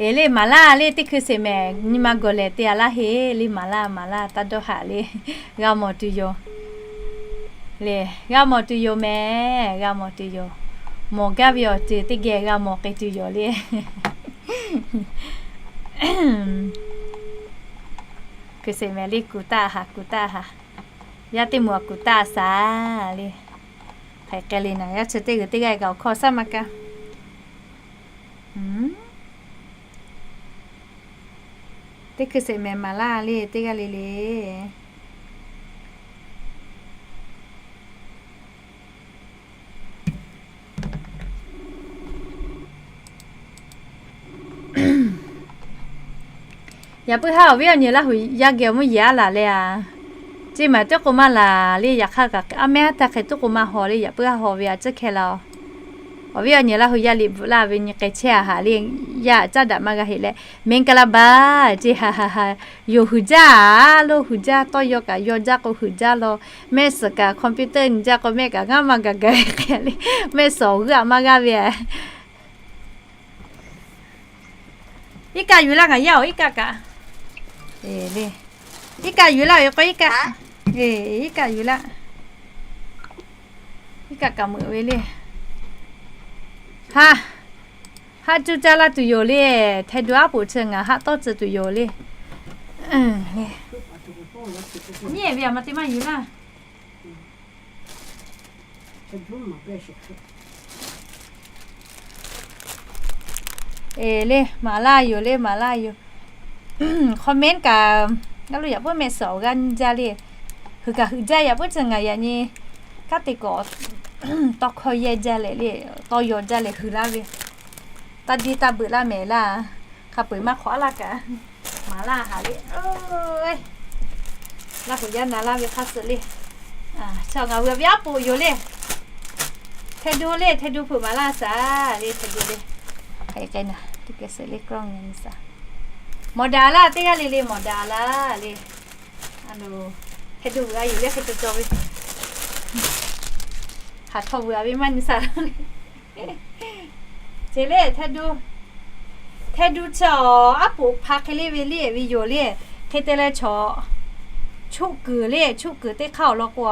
E le maˍ laˇ le teˇ hkui sheˍ mehˍ nyi ma gawˬ lehˬ te a laˇ heˆ le maˍ laˇ maˍ laˇ taˇ dawˇ haꞈ le. G'a mawˬ tuˬ yoˬ. Le, g'a mawˬ tuˬ yoˬ mehˍ, g'a mawˬ tuˬ yoˬ. Mawˬ gaˇ ve awˬ ceuˬ teˇ geh g'a mawˬ k'ai tuˬ yoˬ le. Hkui sheˍ mehˍ le, kuˬ taˇ haˍ, kuˬ taˇ haˍ. Yaˇ teˇ moˍ a kuˬ taˇ shaˍ le. Hk'aˬ hk'e le naˍ, yaˇ chi teˇ g'uiˬ teˇ g'aˇ kaꞈ awˬ hkawˇ shaˉ maˇ kaˇ. Teˇ hkui sheˍ mehˍ maˍ laˇ le, teˇ g'aˇ le le. Yaꞈ puiˉ haˉ awˬ viˉ awˬ nyi Laˇ huˍ yaˇ geh awˬ mvuhˇ yeˬ aˉ laˬ leh a, ceˇ maˬ teˇ k'o maˇ laˬ le. Yaꞈ hk'aˇ kaꞈ a mehˉ a htaˇ hk'e teˇ k'o maˇ haw le. Yaꞈ puiˉ haˉ haw ve a ciˉ hkehˇ la-oˬ. Awˬ viˉ awˬ nyi Laˇ huˍ yaˇ liꞈ bvuhꞈ laˇ ve nyi k'ai chehˇ a haꞈ le. Yaˇ caˉ daꞈ maˇ g'a heˆ leh, မင်္ဂလာပါ ceˇ ha ha ha. Yoˬ huiˍ jaˇ a, lo huiˍ jaˇ, tawˇ yaw kaꞈ yaw jaˇ k'o huiˍ jaˇ law. Mehˆ suhˍ kaꞈ computer nyi jaˇ k'o mehˆ kaꞈ ngaˇ maˇ gaˬ gaˬ k'ai le. Mehˆ suhˍ awˬ g'euˆ a maˇ g'aˇ ve a. Iˉ kaˆ yuˬ laˇ ngaˬ yaˇ-oˬ, iˉ kaˆ kaꞈ. Iˉ kaˆ yuˬ laˇ ve k'o iˉ kaˆ. Iˉ kaˆ yuˬ laˇ. Iˉ kaˆ kaꞈ meuꞈ ve le. Ha, haˆ cuˇ caˇ laˇ tuˬ yoˬ le. Htaiˍ duˬ aˉ poꞈ chi ngaˬ haˆ tawˇ tcuh tuˬ yoˬ le. Nyi ve a ma te maˇ yuˬ laˇ. Eˬ le, maˍ laˇ yoˬ le, maˍ laˇ yoˬ. Comment kaꞈ, a lo yaꞈ puiˉ mehˆ suhˍ awˬ g'aˇ nyi jaˇ le. Huiˍ kaꞈ huiˍ jaˇ, yaꞈ puiˉ chi ngaˬ yaꞈ nyi kanˉ te k'awꞈ tawˇ hkawˇ yehˇ jaˇ leh le, tawˇ yaw jaˇ leh huiˍ laˇ ve. Taˇ diˇ taˇ beuꞈ laˇ mehˍ laˇ. Hk'a peu-eˬ maˇ hk'awꞈ a laˇ kaꞈ, maˍ laˇ haꞈ le. Laˇ huˍ yaˇ na laˇ ve hk'a suh le. Chaw ngaˬ hui a viˉ aˉ poꞈ yoˬ le. Htaiˍ duˬ le, Htaiˍ duˬ hpeuꞈ maˍ laˇ shaˍ le, Htaiˍ duˬ le. Hk'aˬ hk'e naˍ, teˇ geh suhˍ le กล้อง nyi shaˍ. Mawˬ daꞈ laˇ, teˇ g'aˇ le le mawˬ daꞈ laˇ le. Htaiˍ duˬ vuiˬ a yuˬ le hk'e cawˬ cawˬ ve. Haˍ htaw vuiˬ a ve maˇ nyi shaˍ le. Ceˬ le, Htaiˍ duˬ, Htaiˍ duˬ chi awˬ aˉ poꞈ hpa hk'e le ve liˇ-ehˍ ve yoˬ le. Hk'e te leh chaw, chuˆ kuiˬ le, chuˆ kuiˬ teˇ hk'aˇ awˬ lawn k'o,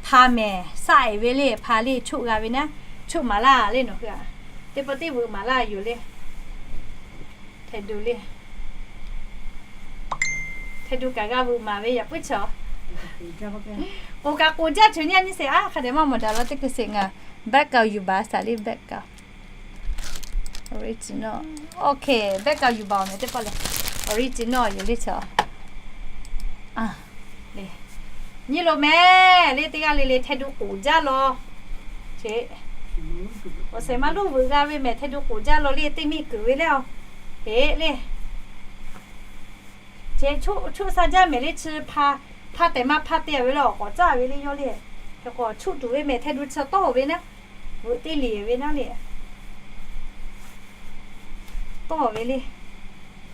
hpa mehˍ saˆ-ehˍ ve le, hpa le chuˆ g'a ve naˉ, chuˆ maˍ laˇ le nawˬ hui a. Teˇ pawˆ teˇ vuiˬ maˍ laˇ yoˬ le. Htaiˍ duˬ le. Htaiˍ duˬ kaꞈ g'a vuiˬ maˍ ve yaꞈ puiˉ chaw. K'oˍ kaꞈ k'oˍ jaˇ, cheuˬ nyi nyi sheˍ a, hk'a dehꞈ maˇ mawˬ daꞈ law teˇ hkui sheˍ ngaˬ. Background yuˬ baˬ shaˍ le, background. Original. Okay, background yuˬ baˬ awˬ mehˍ teˇ pawˆ lehˬ, original yoˬ le chaw. Nyi loˬ mehˍ le, teˇ g'aˇ le le Htaiˍ duˬ k'oˍ jaˇ law. Cheˬ, awˬ shehˍ maˇ luˇ vuiˬ g'a ve mehˍ, Htaiˍ duˬ k'oˍ jaˇ law le, teˇ miˬ kuiˬ ve le a. Heˆ le. Cheˬ, chuˆ sha jaˇ mehˍ le, chi hpa, hpa tehꞈ maˇ hpa te ve le, awˬ k'awꞈ caˇ ve le yawˇ le. Hk'e k'o chuˆ tuˬ ve mehˍ, Htaiˍ duˬ chi tawˇ ve naˉ, veuꞈ teˇ liꞈ ve naˉ le. Tawˇ ve le.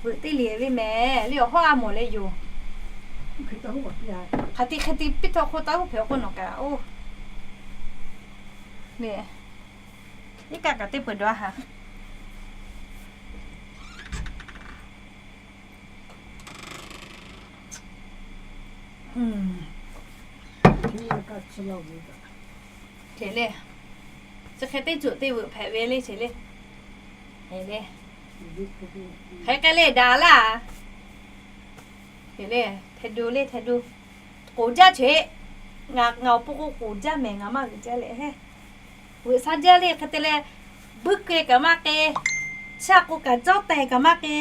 Veuꞈ teˇ liꞈ ve mehˍ le, awˬ hawˉ a mawˬ leh yoˬ. Hk'aˬ ti hk'e ti piˇ htawˇ hk'oˆ taˇ uˉ hpehꞈ k'oˆ nawˬ kaꞈ oˇ. Iˉ kaˆ kaꞈ teˇ peuˬ dawˬ a haꞈ. Cheˬ le. Chi hk'e teˇ cuˬ teˇ veuꞈ hpehꞈ ve le, cheˬ le. Hk'e k'ai le daꞈ laˇ. Cheˬ le, Htaiˍ duˬ le, Htaiˍ duˬ. K'oˍ jaˇ cheˬ. Ngaˬ, ngaˬ awˬ pon k'o k'oˍ jaˇ mehˍ, ngaˬ maˇ veuꞈ jaˇ leh he. Veuꞈ sha jaˇ le hk'e te leh, buiˇ keu kaꞈ maˇ k'e, chaˇ k'o kaꞈ cawˇ teh kaꞈ maˇ k'e,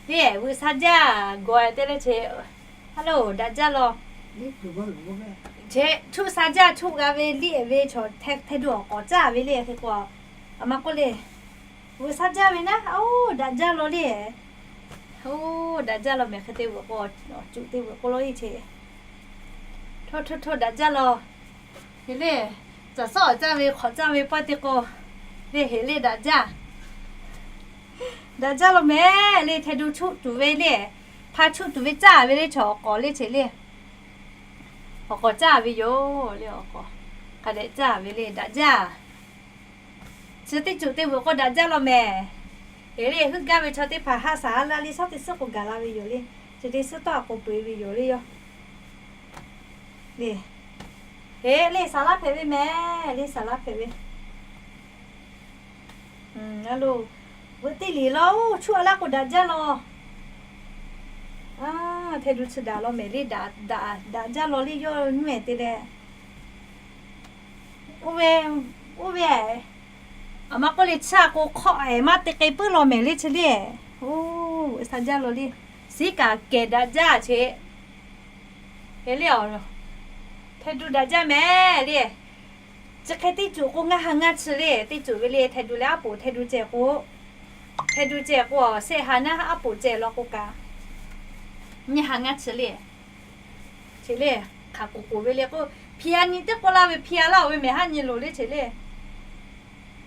le veuꞈ sha jaˇ gawˬ te leh cheˬ. Hello, daꞈ jaˇ law. Cheˬ, chuˆ sha jaˇ, chuˆ g'a ve liˇ-ehˍ ve chaw Htaiˍ duˬ awˬ k'awꞈ caˇ ve le hk'e k'o, a ma k'oˆ le. Veuꞈ sha jaˇ ve naˉ, oˇ daꞈ jaˇ law le. Oˇ daꞈ jaˇ law mehˍ, hk'e te veuꞈ k'o, awˬ cuꞈ te veuꞈ k'o law iˉ cheˬ. Hto hto hto daꞈ jaˇ law. Heˬ le, caˬ suhˉ awˬ caˇ ve hk'awꞈ caˇ ve pawehˇ te k'o, le heˬ le daꞈ jaˇ. Daꞈ jaˇ law mehˍ le, Htaiˍ duˬ chuˆ tuˬ ve le. Hpa chuˆ tuˬ ve caˇ ve le, chaw awˬ k'awꞈ le cheˬ le. Awˬ k'awꞈ caˇ ve yoˬ le, awˬ k'awꞈ hk'a dehꞈ caˇ ve le, daꞈ jaˇ. Chi teˇ cuˬ te veuꞈ k'o daꞈ jaˇ law mehˍ. Heˬ le, heuˆ gaˇ ve chaw teˇ hpaˍ haˆ shaˍ haˉ laˇ le, shawˉ teˇ suhˉ k'o gaˬ la ve yoˬ le. Chi teˇ suhˉ tawˇ a k'o peu-eˬ ve yoˬ le yawˇ. Le, heˬ le, saˍ laˇ hpehꞈ ve mehˍ le, saˍ laˇ hpehꞈ ve. A lo, veuꞈ teˇ liꞈ laˇ-oˬ, chuˇ a laˇ k'o daꞈ jaˇ law. Hteˇ du chi daꞈ law mehˍ le, daꞈ jaˇ law le, yawˇ nuˇ-ehˍ te leh. Oˇ ve, oˇ ve, aˬ ma k'oˆ le, chi a k'o hk'awꞈ-ehˍ maˇ te k'ai puiˉ law mehˍ le chi le. Oˇ, veuꞈ sha jaˇ law le. Siˉ kaꞈ kehˬ daꞈ jaˇ che. Hk'e le, hteˇ du daꞈ jaˇ mehˍ le. Chi hk'e teˇ ceuˬ k'o ngaˇ ha ngaˇ chi le, teˇ ceuˬ ve le, hteˇ du leh aˉ poꞈ hteˇ du ceh k'o, hteˇ du ceh k'o, shehˆ ha naˉ aˉ poꞈ ceh law k'o kaꞈ, nyiˇ ha ngaˇ chi le. Che le, hk'aˬ k'oˍ k'oˍ ve le k'o, hpi ha nyi teˇ k'oˆ laˇ ve hpi ha laˇ-oˬ ve mehˍ haˉ nyi loˍ le che le.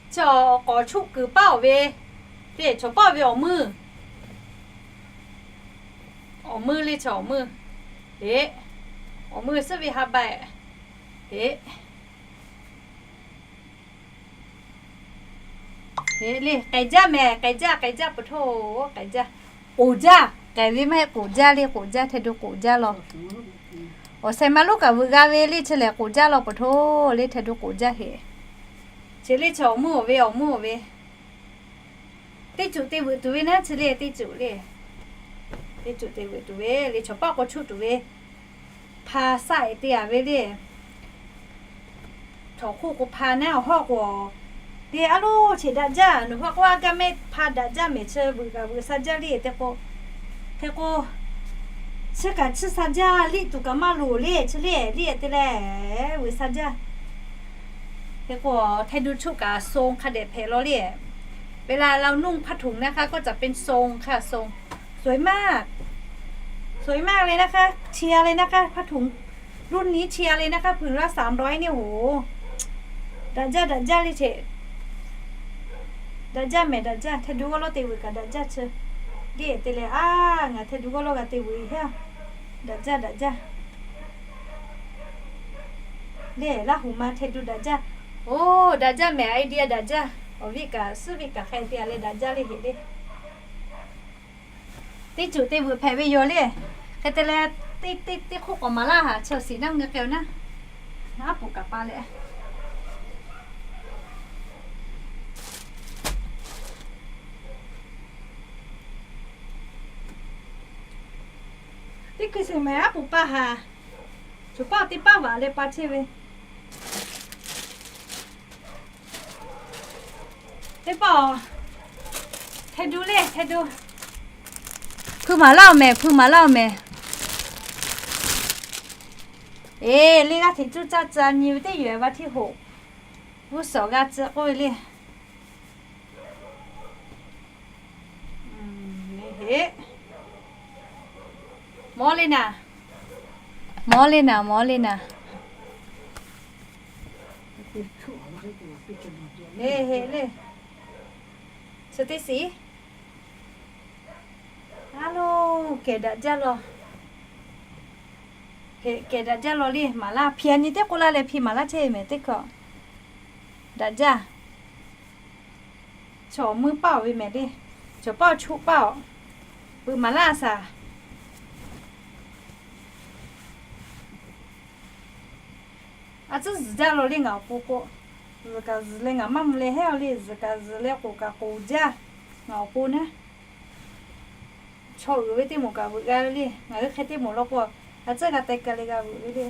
Chi awˬ k'awꞈ chuˆ kuiˬ paˇ-oˬ ve, te chaw paˇ-oˬ ve awˬ meuˇ, awˬ meuˇ le chi awˬ meuˇ, eˬ, awˬ meuˇ suhˉ ve ha baꞈ, eˬ. Eˬ le, k'ai jaˇ mehˍ, k'ai jaˇ, k'ai jaˇ pa htoˇ, k'ai jaˇ. K'oˍ jaˇ, k'ai ve maˇ heˆ, k'oˍ jaˇ le, k'oˍ jaˇ, hteˇ du k'oˍ jaˇ law. Awˬ shehˍ ma lonˉ kaꞈ veuꞈ g'a ve le chi lehˬ k'oˍ jaˇ law pa htoˇ le, hteˇ du k'oˍ jaˇ heˆ. Chi le chi awˬ meuˇ-oˬ ve, awˬ meuˇ-oˬ ve. Teˇ ceuˬ te veuꞈ tuˬ ve naˉ chi le, teˇ ceuˬ le. Teˇ ceuˬ te veuꞈ tuˬ ve le, chaw paˇ k'o chuˆ tuˬ ve. Hpa saˆ-e te-a ve le. Htawnˍ hk'oˆ k'o hpa naˉ awˬ hawˉ k'o, te a loˇ cheꞈ daꞈ jaˇ, nawˬ hui k'oˆ a gaˇ mehˆ hpa daꞈ jaˇ mehˍ chi veuꞈ kaꞈ veuꞈ sha jaˇ le tehꞈ k'o, hk'e k'o, chi kaꞈ chi sha jaˇ liˇ tuˬ kaꞈ maˇ loˍ le chi le, liˇ-e te leh veuꞈ sha jaˇ. Hk'e k'o, hteˇ du chuˆ kaꞈ ทรง hk'a dehꞈ hpehꞈ law le. เวลาเรานุ่งผ้าถุงนะคะ ก็จะเป็นทรงค่ะ ทรง สวยมาก สวยมากเลยนะคะ เชียร์เลยนะคะ ผ้าถุงรุ่นนี้เชียร์เลยนะคะ ผืนละสามร้อย เนี่ย โห daꞈ jaˇ daꞈ jaˇ le che. Daꞈ jaˇ mehˍ daꞈ jaˇ, hteˇ du g'awˇ lawˇ te veuꞈ kaꞈ daꞈ jaˇ chi. Deˇ te leh a, ngaˬ hteˇ du g'awˇ lawˇ g'a te veuꞈ heˆ. Daꞈ jaˇ daꞈ jaˇ. Le Laˇ huˍ ma hteˇ du daꞈ jaˇ. Oˇ, daꞈ jaˇ mehˍ, idea daꞈ jaˇ. Awˬ viˉ kaꞈ suhˉ viˉ kaꞈ hk'e te-a leh daꞈ jaˇ le heꞈ le. Teˇ ceuˬ te veuꞈ hpehꞈ ve yoˬ le. Hk'e te leh, teˇ teˇ teˇ hk'oˆ k'awꞈ maˍ laˇ haꞈ chi awˬ shiˍ naˉ nge k'ai-o naˉ. Aˉ poꞈ kaꞈ pa leh, teˇ hkui shiˍ mehˍ aˉ poꞈ pa haꞈ. Chaw paˇ teˇ paˇ vaꞈ leh pa chehˇ ve. Teˇ pawˆ, hteˇ du le, hteˇ du. Hpui maˍ laˇ-oˬ mehˍ, hpui maˍ laˇ-oˬ mehˍ. Eˬ, le g'aˇ hteꞈ cuˇ caˇ tcuh nyi ve teˇ yuˬ-e va htiˇ hoꞈ. G'uˇ suhˍ g'a tcuh k'oˆ ve le. Mawˬ le naˍ, mawˬ le naˍ, mawˬ le naˍ. Eˬ, heꞈ le. Chi teˇ shiˍ. A lo, kehˬ daꞈ jaˇ law. Heꞈ, kehˬ daꞈ jaˇ law le, maˍ laˇ. Hpi ha nyi teˇ k'oˆ laˇ leh hpi maˍ laˇ chehˇ mehˍ teˇ hkawꞈ. Daꞈ jaˇ. Chaw meuˇ paˇ-oˬ ve mehˍ le. Chaw paˇ-oˬ chuˆ paˇ-oˬ. Veuꞈ maˍ laˇ a shaˍ. A tcuhˉ zuhˬ jaˇ law le ngaˬ awˬ pon k'o. Zuhˬ kaꞈ zuhˬ leh ngaˬ maˇ mvuh leh heˉ-a le, zuhˬ kaꞈ zuhˬ leh k'oˍ kaꞈ k'oˍ jaˇ ngaˬ awˬ pon naˉ. Chaw uiˍ ve teˇ moˍ kaꞈ veuꞈ g'a ve le. Ngaˬ hui hk'e teˇ moˍ law k'o, a tcuhˉ g'a teh ka le g'a veuꞈ ve le.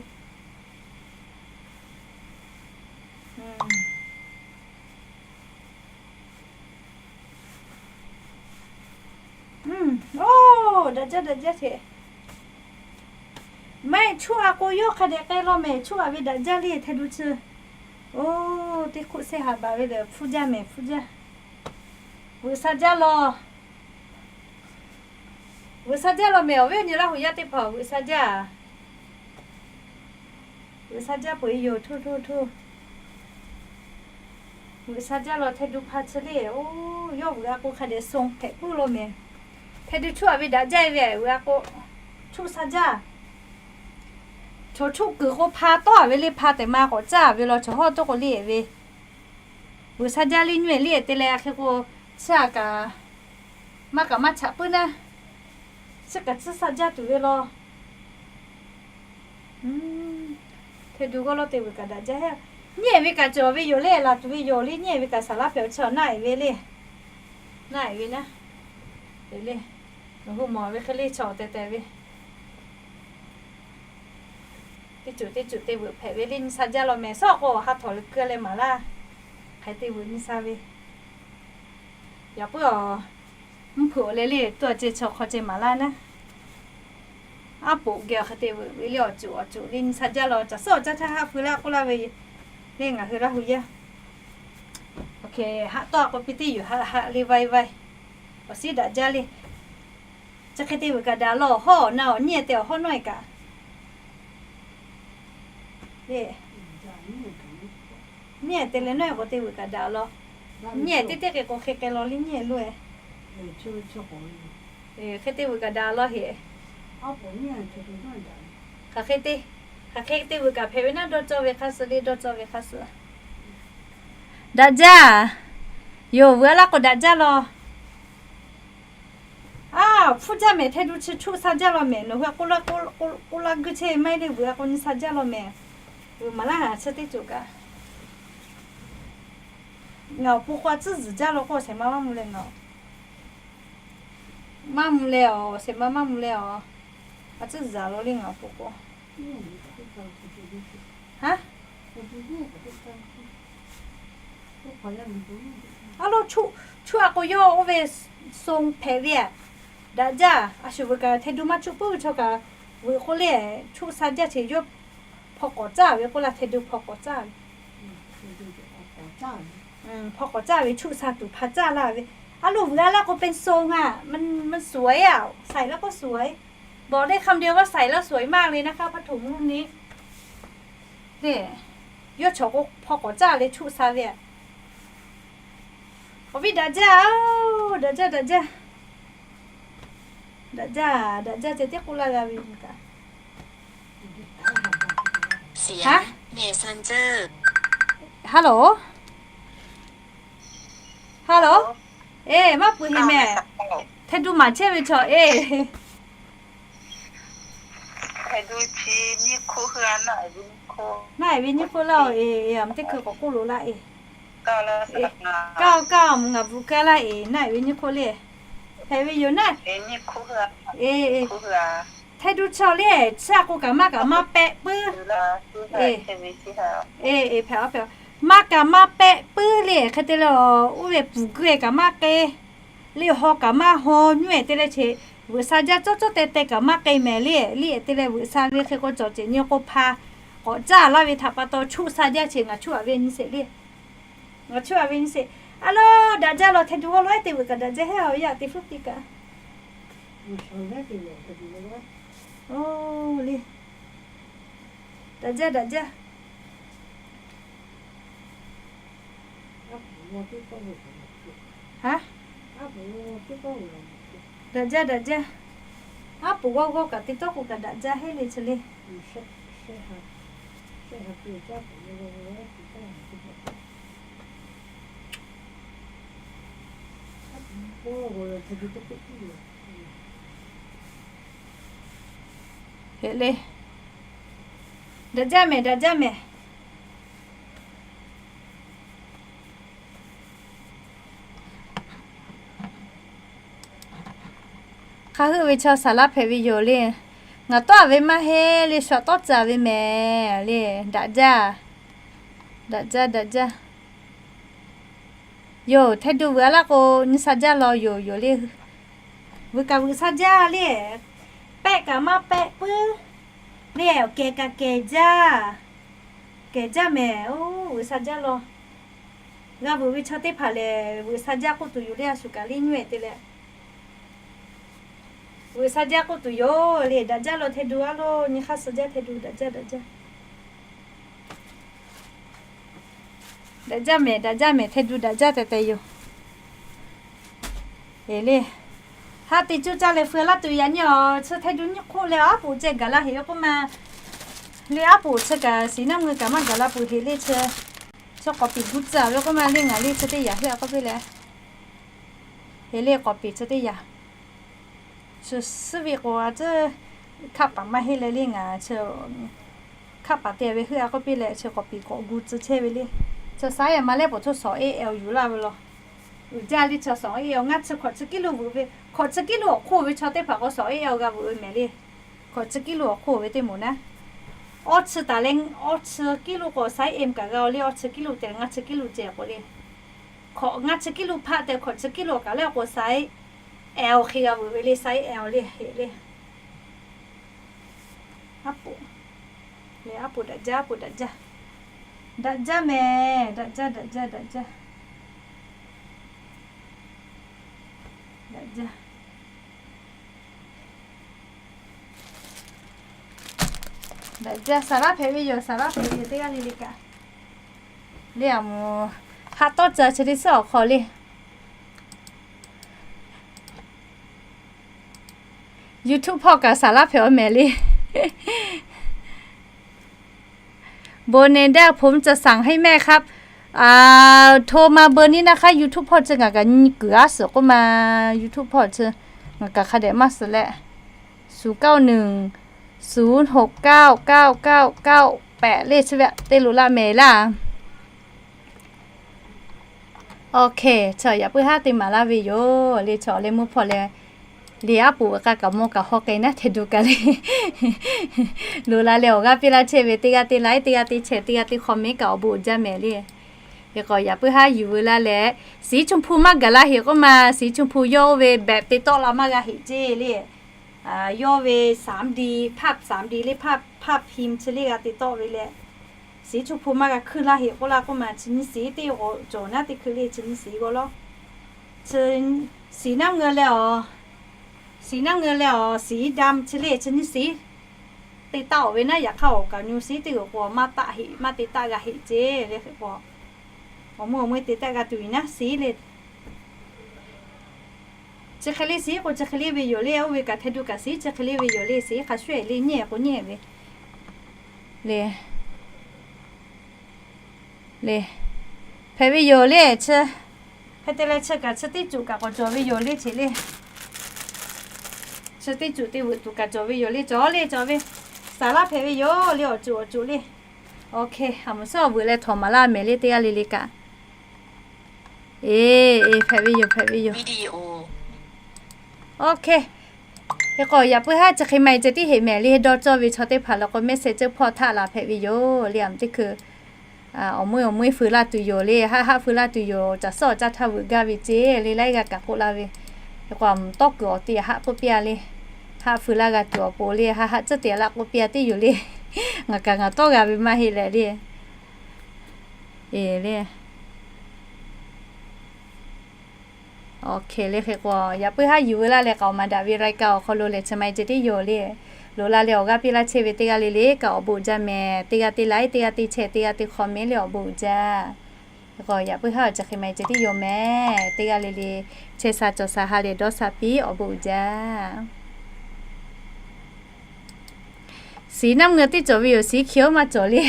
Oˇ, daꞈ jaˇ daꞈ jaˇ hteꞈ. Maˇ heˆ, chuˇ a k'o yawˇ hk'a dehꞈ k'ai law mehˍ, chuˇ a ve daꞈ jaˇ le hteˇ du chi. Oˇ, teˇ hk'oˆ shehˆ ha baˬ ve lehˬ hpfuhˇ jaˇ mehˍ, hpfuhˇ jaˇ. Veuꞈ sha jaˇ law. Veuꞈ sha jaˇ law mehˍ, awˬ viˉ awˬ nyi Laˇ huˍ yaˇ teˇ hpaˍ veuꞈ sha jaˇ. Veuꞈ sha jaˇ peuˬ-e yoˬ, htoˇ htoˇ htoˇ. Veuꞈ sha jaˇ law hteˇ du hpa chi le. Oˇ, yawˇ veuꞈ a k'o hk'a dehꞈ ทรง hpehꞈ puiˉ law mehˍ. Hteˇ du chuˇ a ve daꞈ jaˇ ve veuꞈ a k'o, chuˆ sha jaˇ. Chaw chuˆ kuiˬ k'o hpa tawˇ a ve le, hpa tehꞈ ma k'awꞈ caˇ ve law, chaw hawˇ tawˇ k'o le ve. Veuꞈ sha jaˇ le, nyuˇ-e le te leh a hk'e k'o, chi a kaꞈ maˇ kaꞈ maˇ chaꞈ puiˉ naˉ. Chi kaꞈ tcuhˉ sha jaˇ tuˬ ve law. Hteˇ du g'awˇ lawˇ te veuꞈ kaꞈ daꞈ jaˇ heˉ. Nyi-ehˬ ve kaꞈ cawˬ ve yoˬ le, laˬ tuˬ ve yoˬ le. Nyi-ehˬ ve kaꞈ saˍ laˉ hpehꞈ-a chaw naˆ-ehˬ ve le. Naˆ-ehˬ ve naˆ, hui mawˬ ve hk'e le chaw tehˬ tehˬ ve. Teˇ ceuˬ teˇ ceuˬ te veuꞈ hpehꞈ ve le. Nyi sha jaˇ law mehˬ, sawˉ k'o ha htawnˍ leh keu leh maˍ laˇ. Hk'aˬ hk'e te veuꞈ nyi sha ve. Yaꞈ puiˉ-aˬ, mvuhˇ hpeuꞈ-aˬ leh le, tuˇ-a ceh chaw hk'aw ceh maˍ laˇ naˉ. Aˉ poꞈ geh awˬ hk'e te veuꞈ ve le, awˬ ceuˬ awˬ ceuˬ le. Nyi sha jaˇ law, caˬ suhˉ awˬ caˇ htaˇ haˆ feu laˇ k'oˆ laˇ ve le, ngaˬ hui Laˇ hu yaˇ. Haˆ tawˆ-a k'o piˇ teˇ yuˬ haˆ haˆ le vaiˇ vaiˇ. Awˬ shiˉ daꞈ jaˇ le. Chi hk'e te veuꞈ kaꞈ daꞈ law, awˬ hawˉ awˬ na awˬ nyi-ehˬ te awˬ hawˉ nawˉ-ehˬ kaꞈ le. Nyi-ehˬ te leh nawˉ-ehˬ k'o te veuꞈ kaꞈ daꞈ law. Nyi-ehˬ teˇ teˇ hk'e k'o hk'e k'ai law le, nyi-ehˬ loˇ-ehˬ. Hk'e te veuꞈ kaꞈ daꞈ law heꞈ. Hk'aˬ hk'e te, hk'aˬ hk'e te veuꞈ kaꞈ hpehꞈ ve naˉ, dawˇ cawˇ ve hk'a suh le, dawˇ cawˇ ve hk'a suh. Daꞈ jaˇ. Yoˬ, veuꞈ-a laˇ k'o daꞈ jaˇ law. A, hpfuhˇ jaˇ mehˬ, hteˇ duˇ chi chuˆ sha jaˇ law mehˬ. Nawˬ hui k'oˆ laˇ g'uˇ chehˇ maˇ heˆ le, veuꞈ-a k'o nyi sha jaˇ law mehˬ. Veuꞈ maˍ laˇ, a, chi teˇ ceuˬ kaꞈ. Ngaˬ awˬ pon k'o a tcuhˉ zuhˬ jaˇ law k'o, shehˍ ma maˇ mvuh leh ngaˬ maˇ mvuh leh-aˬ, shehˍ ma maˇ mvuh leh-aˬ. A tcuhˉ zuhˬ law le ngaˬ awˬ pon k'o. Haˉ, aˉ lo, chuˆ-a k'o yawˇ oˇ ve song hpehꞈ ve-a. Daꞈ jaˇ. A shu veuꞈ kaꞈ hteˇ duˇ maˇ chuˆ puiˉ ve chaw kaꞈ, veuꞈ k'o le, chuˆ sha jaˇ che yawˇ hpaw k'awꞈ caˇ ve k'oˆ laˇ, hteˇ duˇ hpaw k'awꞈ caˇ ve. Hpaw k'awꞈ caˇ ve, chuˆ sha tuˬ hpaw caˇ laˇ ve. Aˉ lo, veuꞈ-a laˇ k'o เป็นทรง a, มันสวย a, ใส่แล้วก็สวย บอกได้คำเดียวว่าใส่แล้วสวยมากเลยนะคะ ผ้าถุงรุ่นนี้ le. Yawˇ chaw k'o hpaw k'awꞈ caˇ leh chuˆ sha ve-a. Awˬ viˉ daꞈ jaˇ, daꞈ jaˇ, daꞈ jaˇ. Daꞈ jaˇ, daꞈ jaˇ ceh tiˉ k'oˆ laˇ g'a ve kaꞈ. Hello, hello. Eˬ, maˇ peuˬ heˆ mehˬ. Hteˇ duˇ maˍ chehˇ ve chaw eˬ. Naˆ-ehˬ ve nyiˇ hk'oˆ laˇ-oˬ, eˬ, a, teˇ hkui k'awꞈ k'oˆ loꞈ laˇ eˬ. Kaˇ-oˬ, kaˇ-oˬ, ngaˬ bvuhꞈ kaˇ laˇ eˬ, naˆ-ehˬ ve nyiˇ hk'oˆ le. Hpehꞈ ve yoˬ naˆ. Eˬ, hteˇ duˇ chaw le, chi a k'o kaꞈ maˇ kaꞈ maˇ pehˆ puiˉ. Eˬ, eˬ, hpehꞈ, hpehꞈ. Maˇ kaꞈ maˇ pehˆ puiˉ le, hk'e te leh oˇ ve puˍ gui-ehˬ kaꞈ maˇ k'e. Liꞈ haw kaꞈ maˇ haw, nyiˇ-ehˬ te leh che, veuꞈ sha jaˇ cawˇ cawˇ teh teh kaꞈ maˇ k'e mehˍ le. Liꞈ-ehˬ te leh veuꞈ sha ve hk'e k'o cawˬ ceˬ nyi k'o hpa k'awꞈ caˇ laˇ ve htaꞈ pa taw chuˆ sha jaˇ che ngaˬ chuˆ-a ve nyi sheˍ le. Ngaˬ chuˆ-a ve nyi sheˍ. A lo, daꞈ jaˇ law, hteˇ duˇ g'awˇ lo-ehˉ te veuꞈ kaꞈ daꞈ jaˇ heˆ, a yaˇ te hpuˉ piˇ kaꞈ. Oˬ le. Daꞈ jaˇ, daꞈ jaˇ. Haˉ, daꞈ jaˇ, daꞈ jaˇ. Aˉ poꞈ g'awˇ g'awˇ kaꞈ te tawˇ k'o kaꞈ daꞈ jaˇ heˆ le chi le. Heˆ le. Daꞈ jaˇ mehˍ, daꞈ jaˇ mehˍ. Hk'a heuˆ ve chaw saˍ laˇ hpehꞈ ve yoˬ le. Ngaˬ tawˆ-a ve maˇ heˆ le, shu-aꞈ tawˆ tcuh ve mehˍ le. Daꞈ jaˇ, daꞈ jaˇ, daꞈ jaˇ. Yoˬ, hteˇ duˇ veuꞈ-a laˇ k'o nyi sha jaˇ law yoˬ, yoˬ le. Veuꞈ kaꞈ veuꞈ sha jaˇ le. Pehˆ kaꞈ maˇ pehˆ puiˉ le. Awˬ kehˬ kaꞈ kehˬ jaˇ, kehˬ jaˇ mehˍ. Oˇ, veuꞈ sha jaˇ law. G'a veuꞈ ve chaw teˇ hpaˍ lehˬ, veuꞈ sha jaˇ k'oˆ tuˬ yoˬ le, a shu kaꞈ le nyiˇ-ehˬ te leh. Veuꞈ sha jaˇ k'oˆ tuˬ yoˬ le, daꞈ jaˇ law hteˇ duˇ, a lo, nyi hk'aˇ suh jaˇ hteˇ duˇ, daꞈ jaˇ, daꞈ jaˇ. Daꞈ jaˇ mehˍ, daꞈ jaˇ mehˍ, hteˇ duˇ daꞈ jaˇ teh teh yoˬ. Eˬ le. Haˉ te cuˇ caˇ leh feu laˇ tuˬ yaꞈ nyi-aˬ, chi hteˇ duˇ nyiˇ hk'oˆ leh aˉ poꞈ ceh gaˬ la heꞈ ve k'oˆ ma. Le aˉ poꞈ chi kaꞈ shiˍ naˇ mui kaꞈ maˇ gaˬ la peuˬ heꞈ le chi. Chi k'awꞈ piˍ gu tcuh ve k'oˆ ma le, ngaˬ le chi teˇ yanˇ heˆ k'oˆ piˇ leh. Heꞈ le k'awꞈ piˍ chi teˇ yanˇ. Chi suhˉ ve k'o a tcuhˉ hkaˆ paˍ maˇ heˆ leh le ngaˬ chi Hkaˆ paˍ te ve heuˆ a k'oˆ piˇ leh chi k'awꞈ piˍ k'awꞈ gu tcuh chehˇ ve le. Chi size maˇ lehˬ paˍ htoˇ สองเอล yuˬ laˇ ve law. Uiˍ jaˇ le, chi สองเอล ngaˇ chi hkawꞈ chi กิโล vuiˬ ve, hkawꞈ chi กิโล awˬ hk'oˆ ve chaw teˇ hpaˍ k'o สองเอล g'a vuiˬ ve mehˍ le. Hkawꞈ chi กิโล awˬ hk'oˆ ve teˇ moˍ naˉ, awˇ chi taˍ leh awˇ chi กิโล k'o size M kaꞈ g'a-o le, awˇ chi กิโล te leh ngaˇ chi กิโล ceh k'o le. Hkawꞈ ngaˇ chi กิโล hpaˆ te hkawꞈ chi กิโล kaꞈ leh k'o size L hk'e g'a vuiˬ ve le, size L le heꞈ le. Aˉ poꞈ, le aˉ poꞈ daꞈ jaˇ, aˉ poꞈ daꞈ jaˇ. Daꞈ jaˇ mehˍ, daꞈ jaˇ, daꞈ jaˇ, daꞈ jaˇ. Daꞈ jaˇ. Daꞈ jaˇ, saˍ laˉ hpehꞈ ve yoˬ, saˍ laˉ hpehꞈ ve yoˬ, teˇ g'aˇ le le kaꞈ. Le aˬ moˍ, haˆ tawˇ ca chi teˇ suhˉ awˬ hk'aw le. YouTube hpawˇ kaꞈ saˍ laˉ hpehꞈ-aw mehˍ le. โทรมาเบอร์นี้นะคะ YouTube hpawˇ chi ngaˬ kaꞈ nyi kuiˬ aˉ suhˍ k'oˆ ma, YouTube hpawˇ chi ngaˬ kaꞈ hk'a dehꞈ maˇ suhˍ leh, ศูนย์เก้าหนึ่ง ศูนย์หกเก้า เก้าเก้าเก้าแปด le chi ve teˇ lo laˇ mehˍ laˇ. Ok, chaw yaꞈ puiˉ haˉ te maˍ laˇ ve yoˬ le, chaw leh mvuhˇ hpawˇ leh le aˉ poꞈ ve k'a kaꞈ mawˇ kaꞈ haw k'ai naˉ hteˇ duˬ kaꞈ le. Loꞈ la leh awˬ g'aˇ piˇ laˇ chehˇ ve teˇ g'aˇ te like, teˇ g'aˇ te share, teˇ g'aˇ te comment kaꞈ awˬ bon uiˍ jaˇ mehˍ le. Hk'e k'o yaꞈ puiˉ haˉ yuˬ veu laˇ leh, สีชมพู maˇ gaˬ la heꞈ k'oˆ ma, สีชมพู yawˇ oˇ ve แบบ te tawˆ la maˇ g'a heꞈ ceˇ le. Yawˇ ve สามดี ภาพ สามดี le ภาพ ภาพพิมพ์ chi le g'a te tawˆ ve leh, สีชมพู maˇ g'a hkuiˇ laˇ heꞈ k'oˆ laˇ k'oˆ ma, chi nyi siˍ teˇ g'aw cawˬ naˉ teˇ hkui le chi nyi siˍ g'aw lawˇ. สีน้ำเงิน leh awˬ, สีน้ำเงิน leh awˬ สีดำ chi le chi nyi siˍ te taˆ-oˬ ve naˉ, yaꞈ hk'aˇ awˬ kaꞈ nyi siˍ teˇ g'aw k'o maˇ taˆ heꞈ, maˇ te taˆ g'a heꞈ ceˇ le. Hk'e k'o awˬ meuˇ awˬ meuˇ te taˆ g'a tuˬ ve naˉ siˍ le. Chi hk'e le siˍ k'o chi hk'e le ve yoˬ le, oˇ ve kaꞈ hteˇ duˬ kaꞈ siˍ chi hk'e le ve yoˬ le, siˍ hk'a shuˍ le nyi k'o nyi ve le. Le, hpehꞈ ve yoˬ le. Chi hk'e te leh chi kaꞈ chi teˇ cuˬ kaꞈ k'awꞈ cawˬ ve yoˬ le, chi le. Chi teˇ cuˬ te veuꞈ tuˬ kaꞈ cawˬ ve yoˬ le, cawˬ le cawˬ ve. Saˍ laˉ hpehꞈ ve yoˬ le, awˬ cuˬ awˬ cuˬ le. Ok, aˬ moˍ suhˉ awˬ vuiˬ leh htawnˍ maˍ laˇ mehˍ le, teˇ g'aˇ le le kaꞈ. E, e, hpehꞈ ve yoˬ, hpehꞈ ve yoˬ. Ok, hk'e k'o yaꞈ puiˉ haˉ chi hk'e ma-e ceh tiˉ heꞈ mehˍ le, dawˇ cawˇ ve chaw teˇ hpaˍ leh k'o message cawˇ hpawˇ htaˆ la hpehꞈ ve yoˬ le, aˬ meuꞈ teˇ hkui awˬ meuˇ awˬ meuˇ feu laˇ tuˬ yoˬ le, haˆ haˆ feu laˇ tuˬ yoˬ, caˬ suhˉ awˬ caˇ htaˇ veuꞈ gaˇ ve ceˇ le, laiˉ g'aˇ kaꞈ k'oˆ laˇ ve. Hk'e k'o aˬ moˍ tawˇ kuiˬ awˬ te haˆ k'oˆ piˇ-a le, haˆ feu laˇ g'a tuˬ awˬ pon le, haˆ haˆ tcuhˉ te laˇ k'oˆ piˇ-a tiˉ yoˬ le. Ngaˬ kaꞈ ngaˬ tawˇ g'a ve maˇ heˆ leh le. E le. Ok le, hk'e k'o yaꞈ puiˉ haˉ yuˬ veu laˇ leh k'aoˍ maˍ daꞈ ve รายการ awˬ hk'aw lo lehˬ chi ma-e ceh tiˉ yoˬ le. Loꞈ la leh awˬ g'aˇ piˇ laˇ chehˇ ve teˇ g'aˇ le le kaꞈ awˬ bon uiˍ jaˇ mehˍ, teˇ g'aˇ te like, teˇ g'aˇ te share, teˇ g'aˇ te comment le awˬ bon uiˍ jaˇ. Hk'e k'o yaꞈ puiˉ haˉ awˬ chi hk'e ma-e ceh tiˉ yoˬ mehˍ, teˇ g'aˇ le le chehˇ sha cawˬ sha ha leh dawˇ sha piˇ awˬ bon uiˍ jaˇ. สีน้ำเงิน teˇ cawˬ ve yoˬ, สีเขียว maˇ cawˬ le.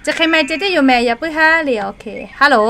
Chi hk'e ma-e ceh tiˉ yoˬ mehˍ, yaꞈ puiˉ haˉ le. Ok, hello.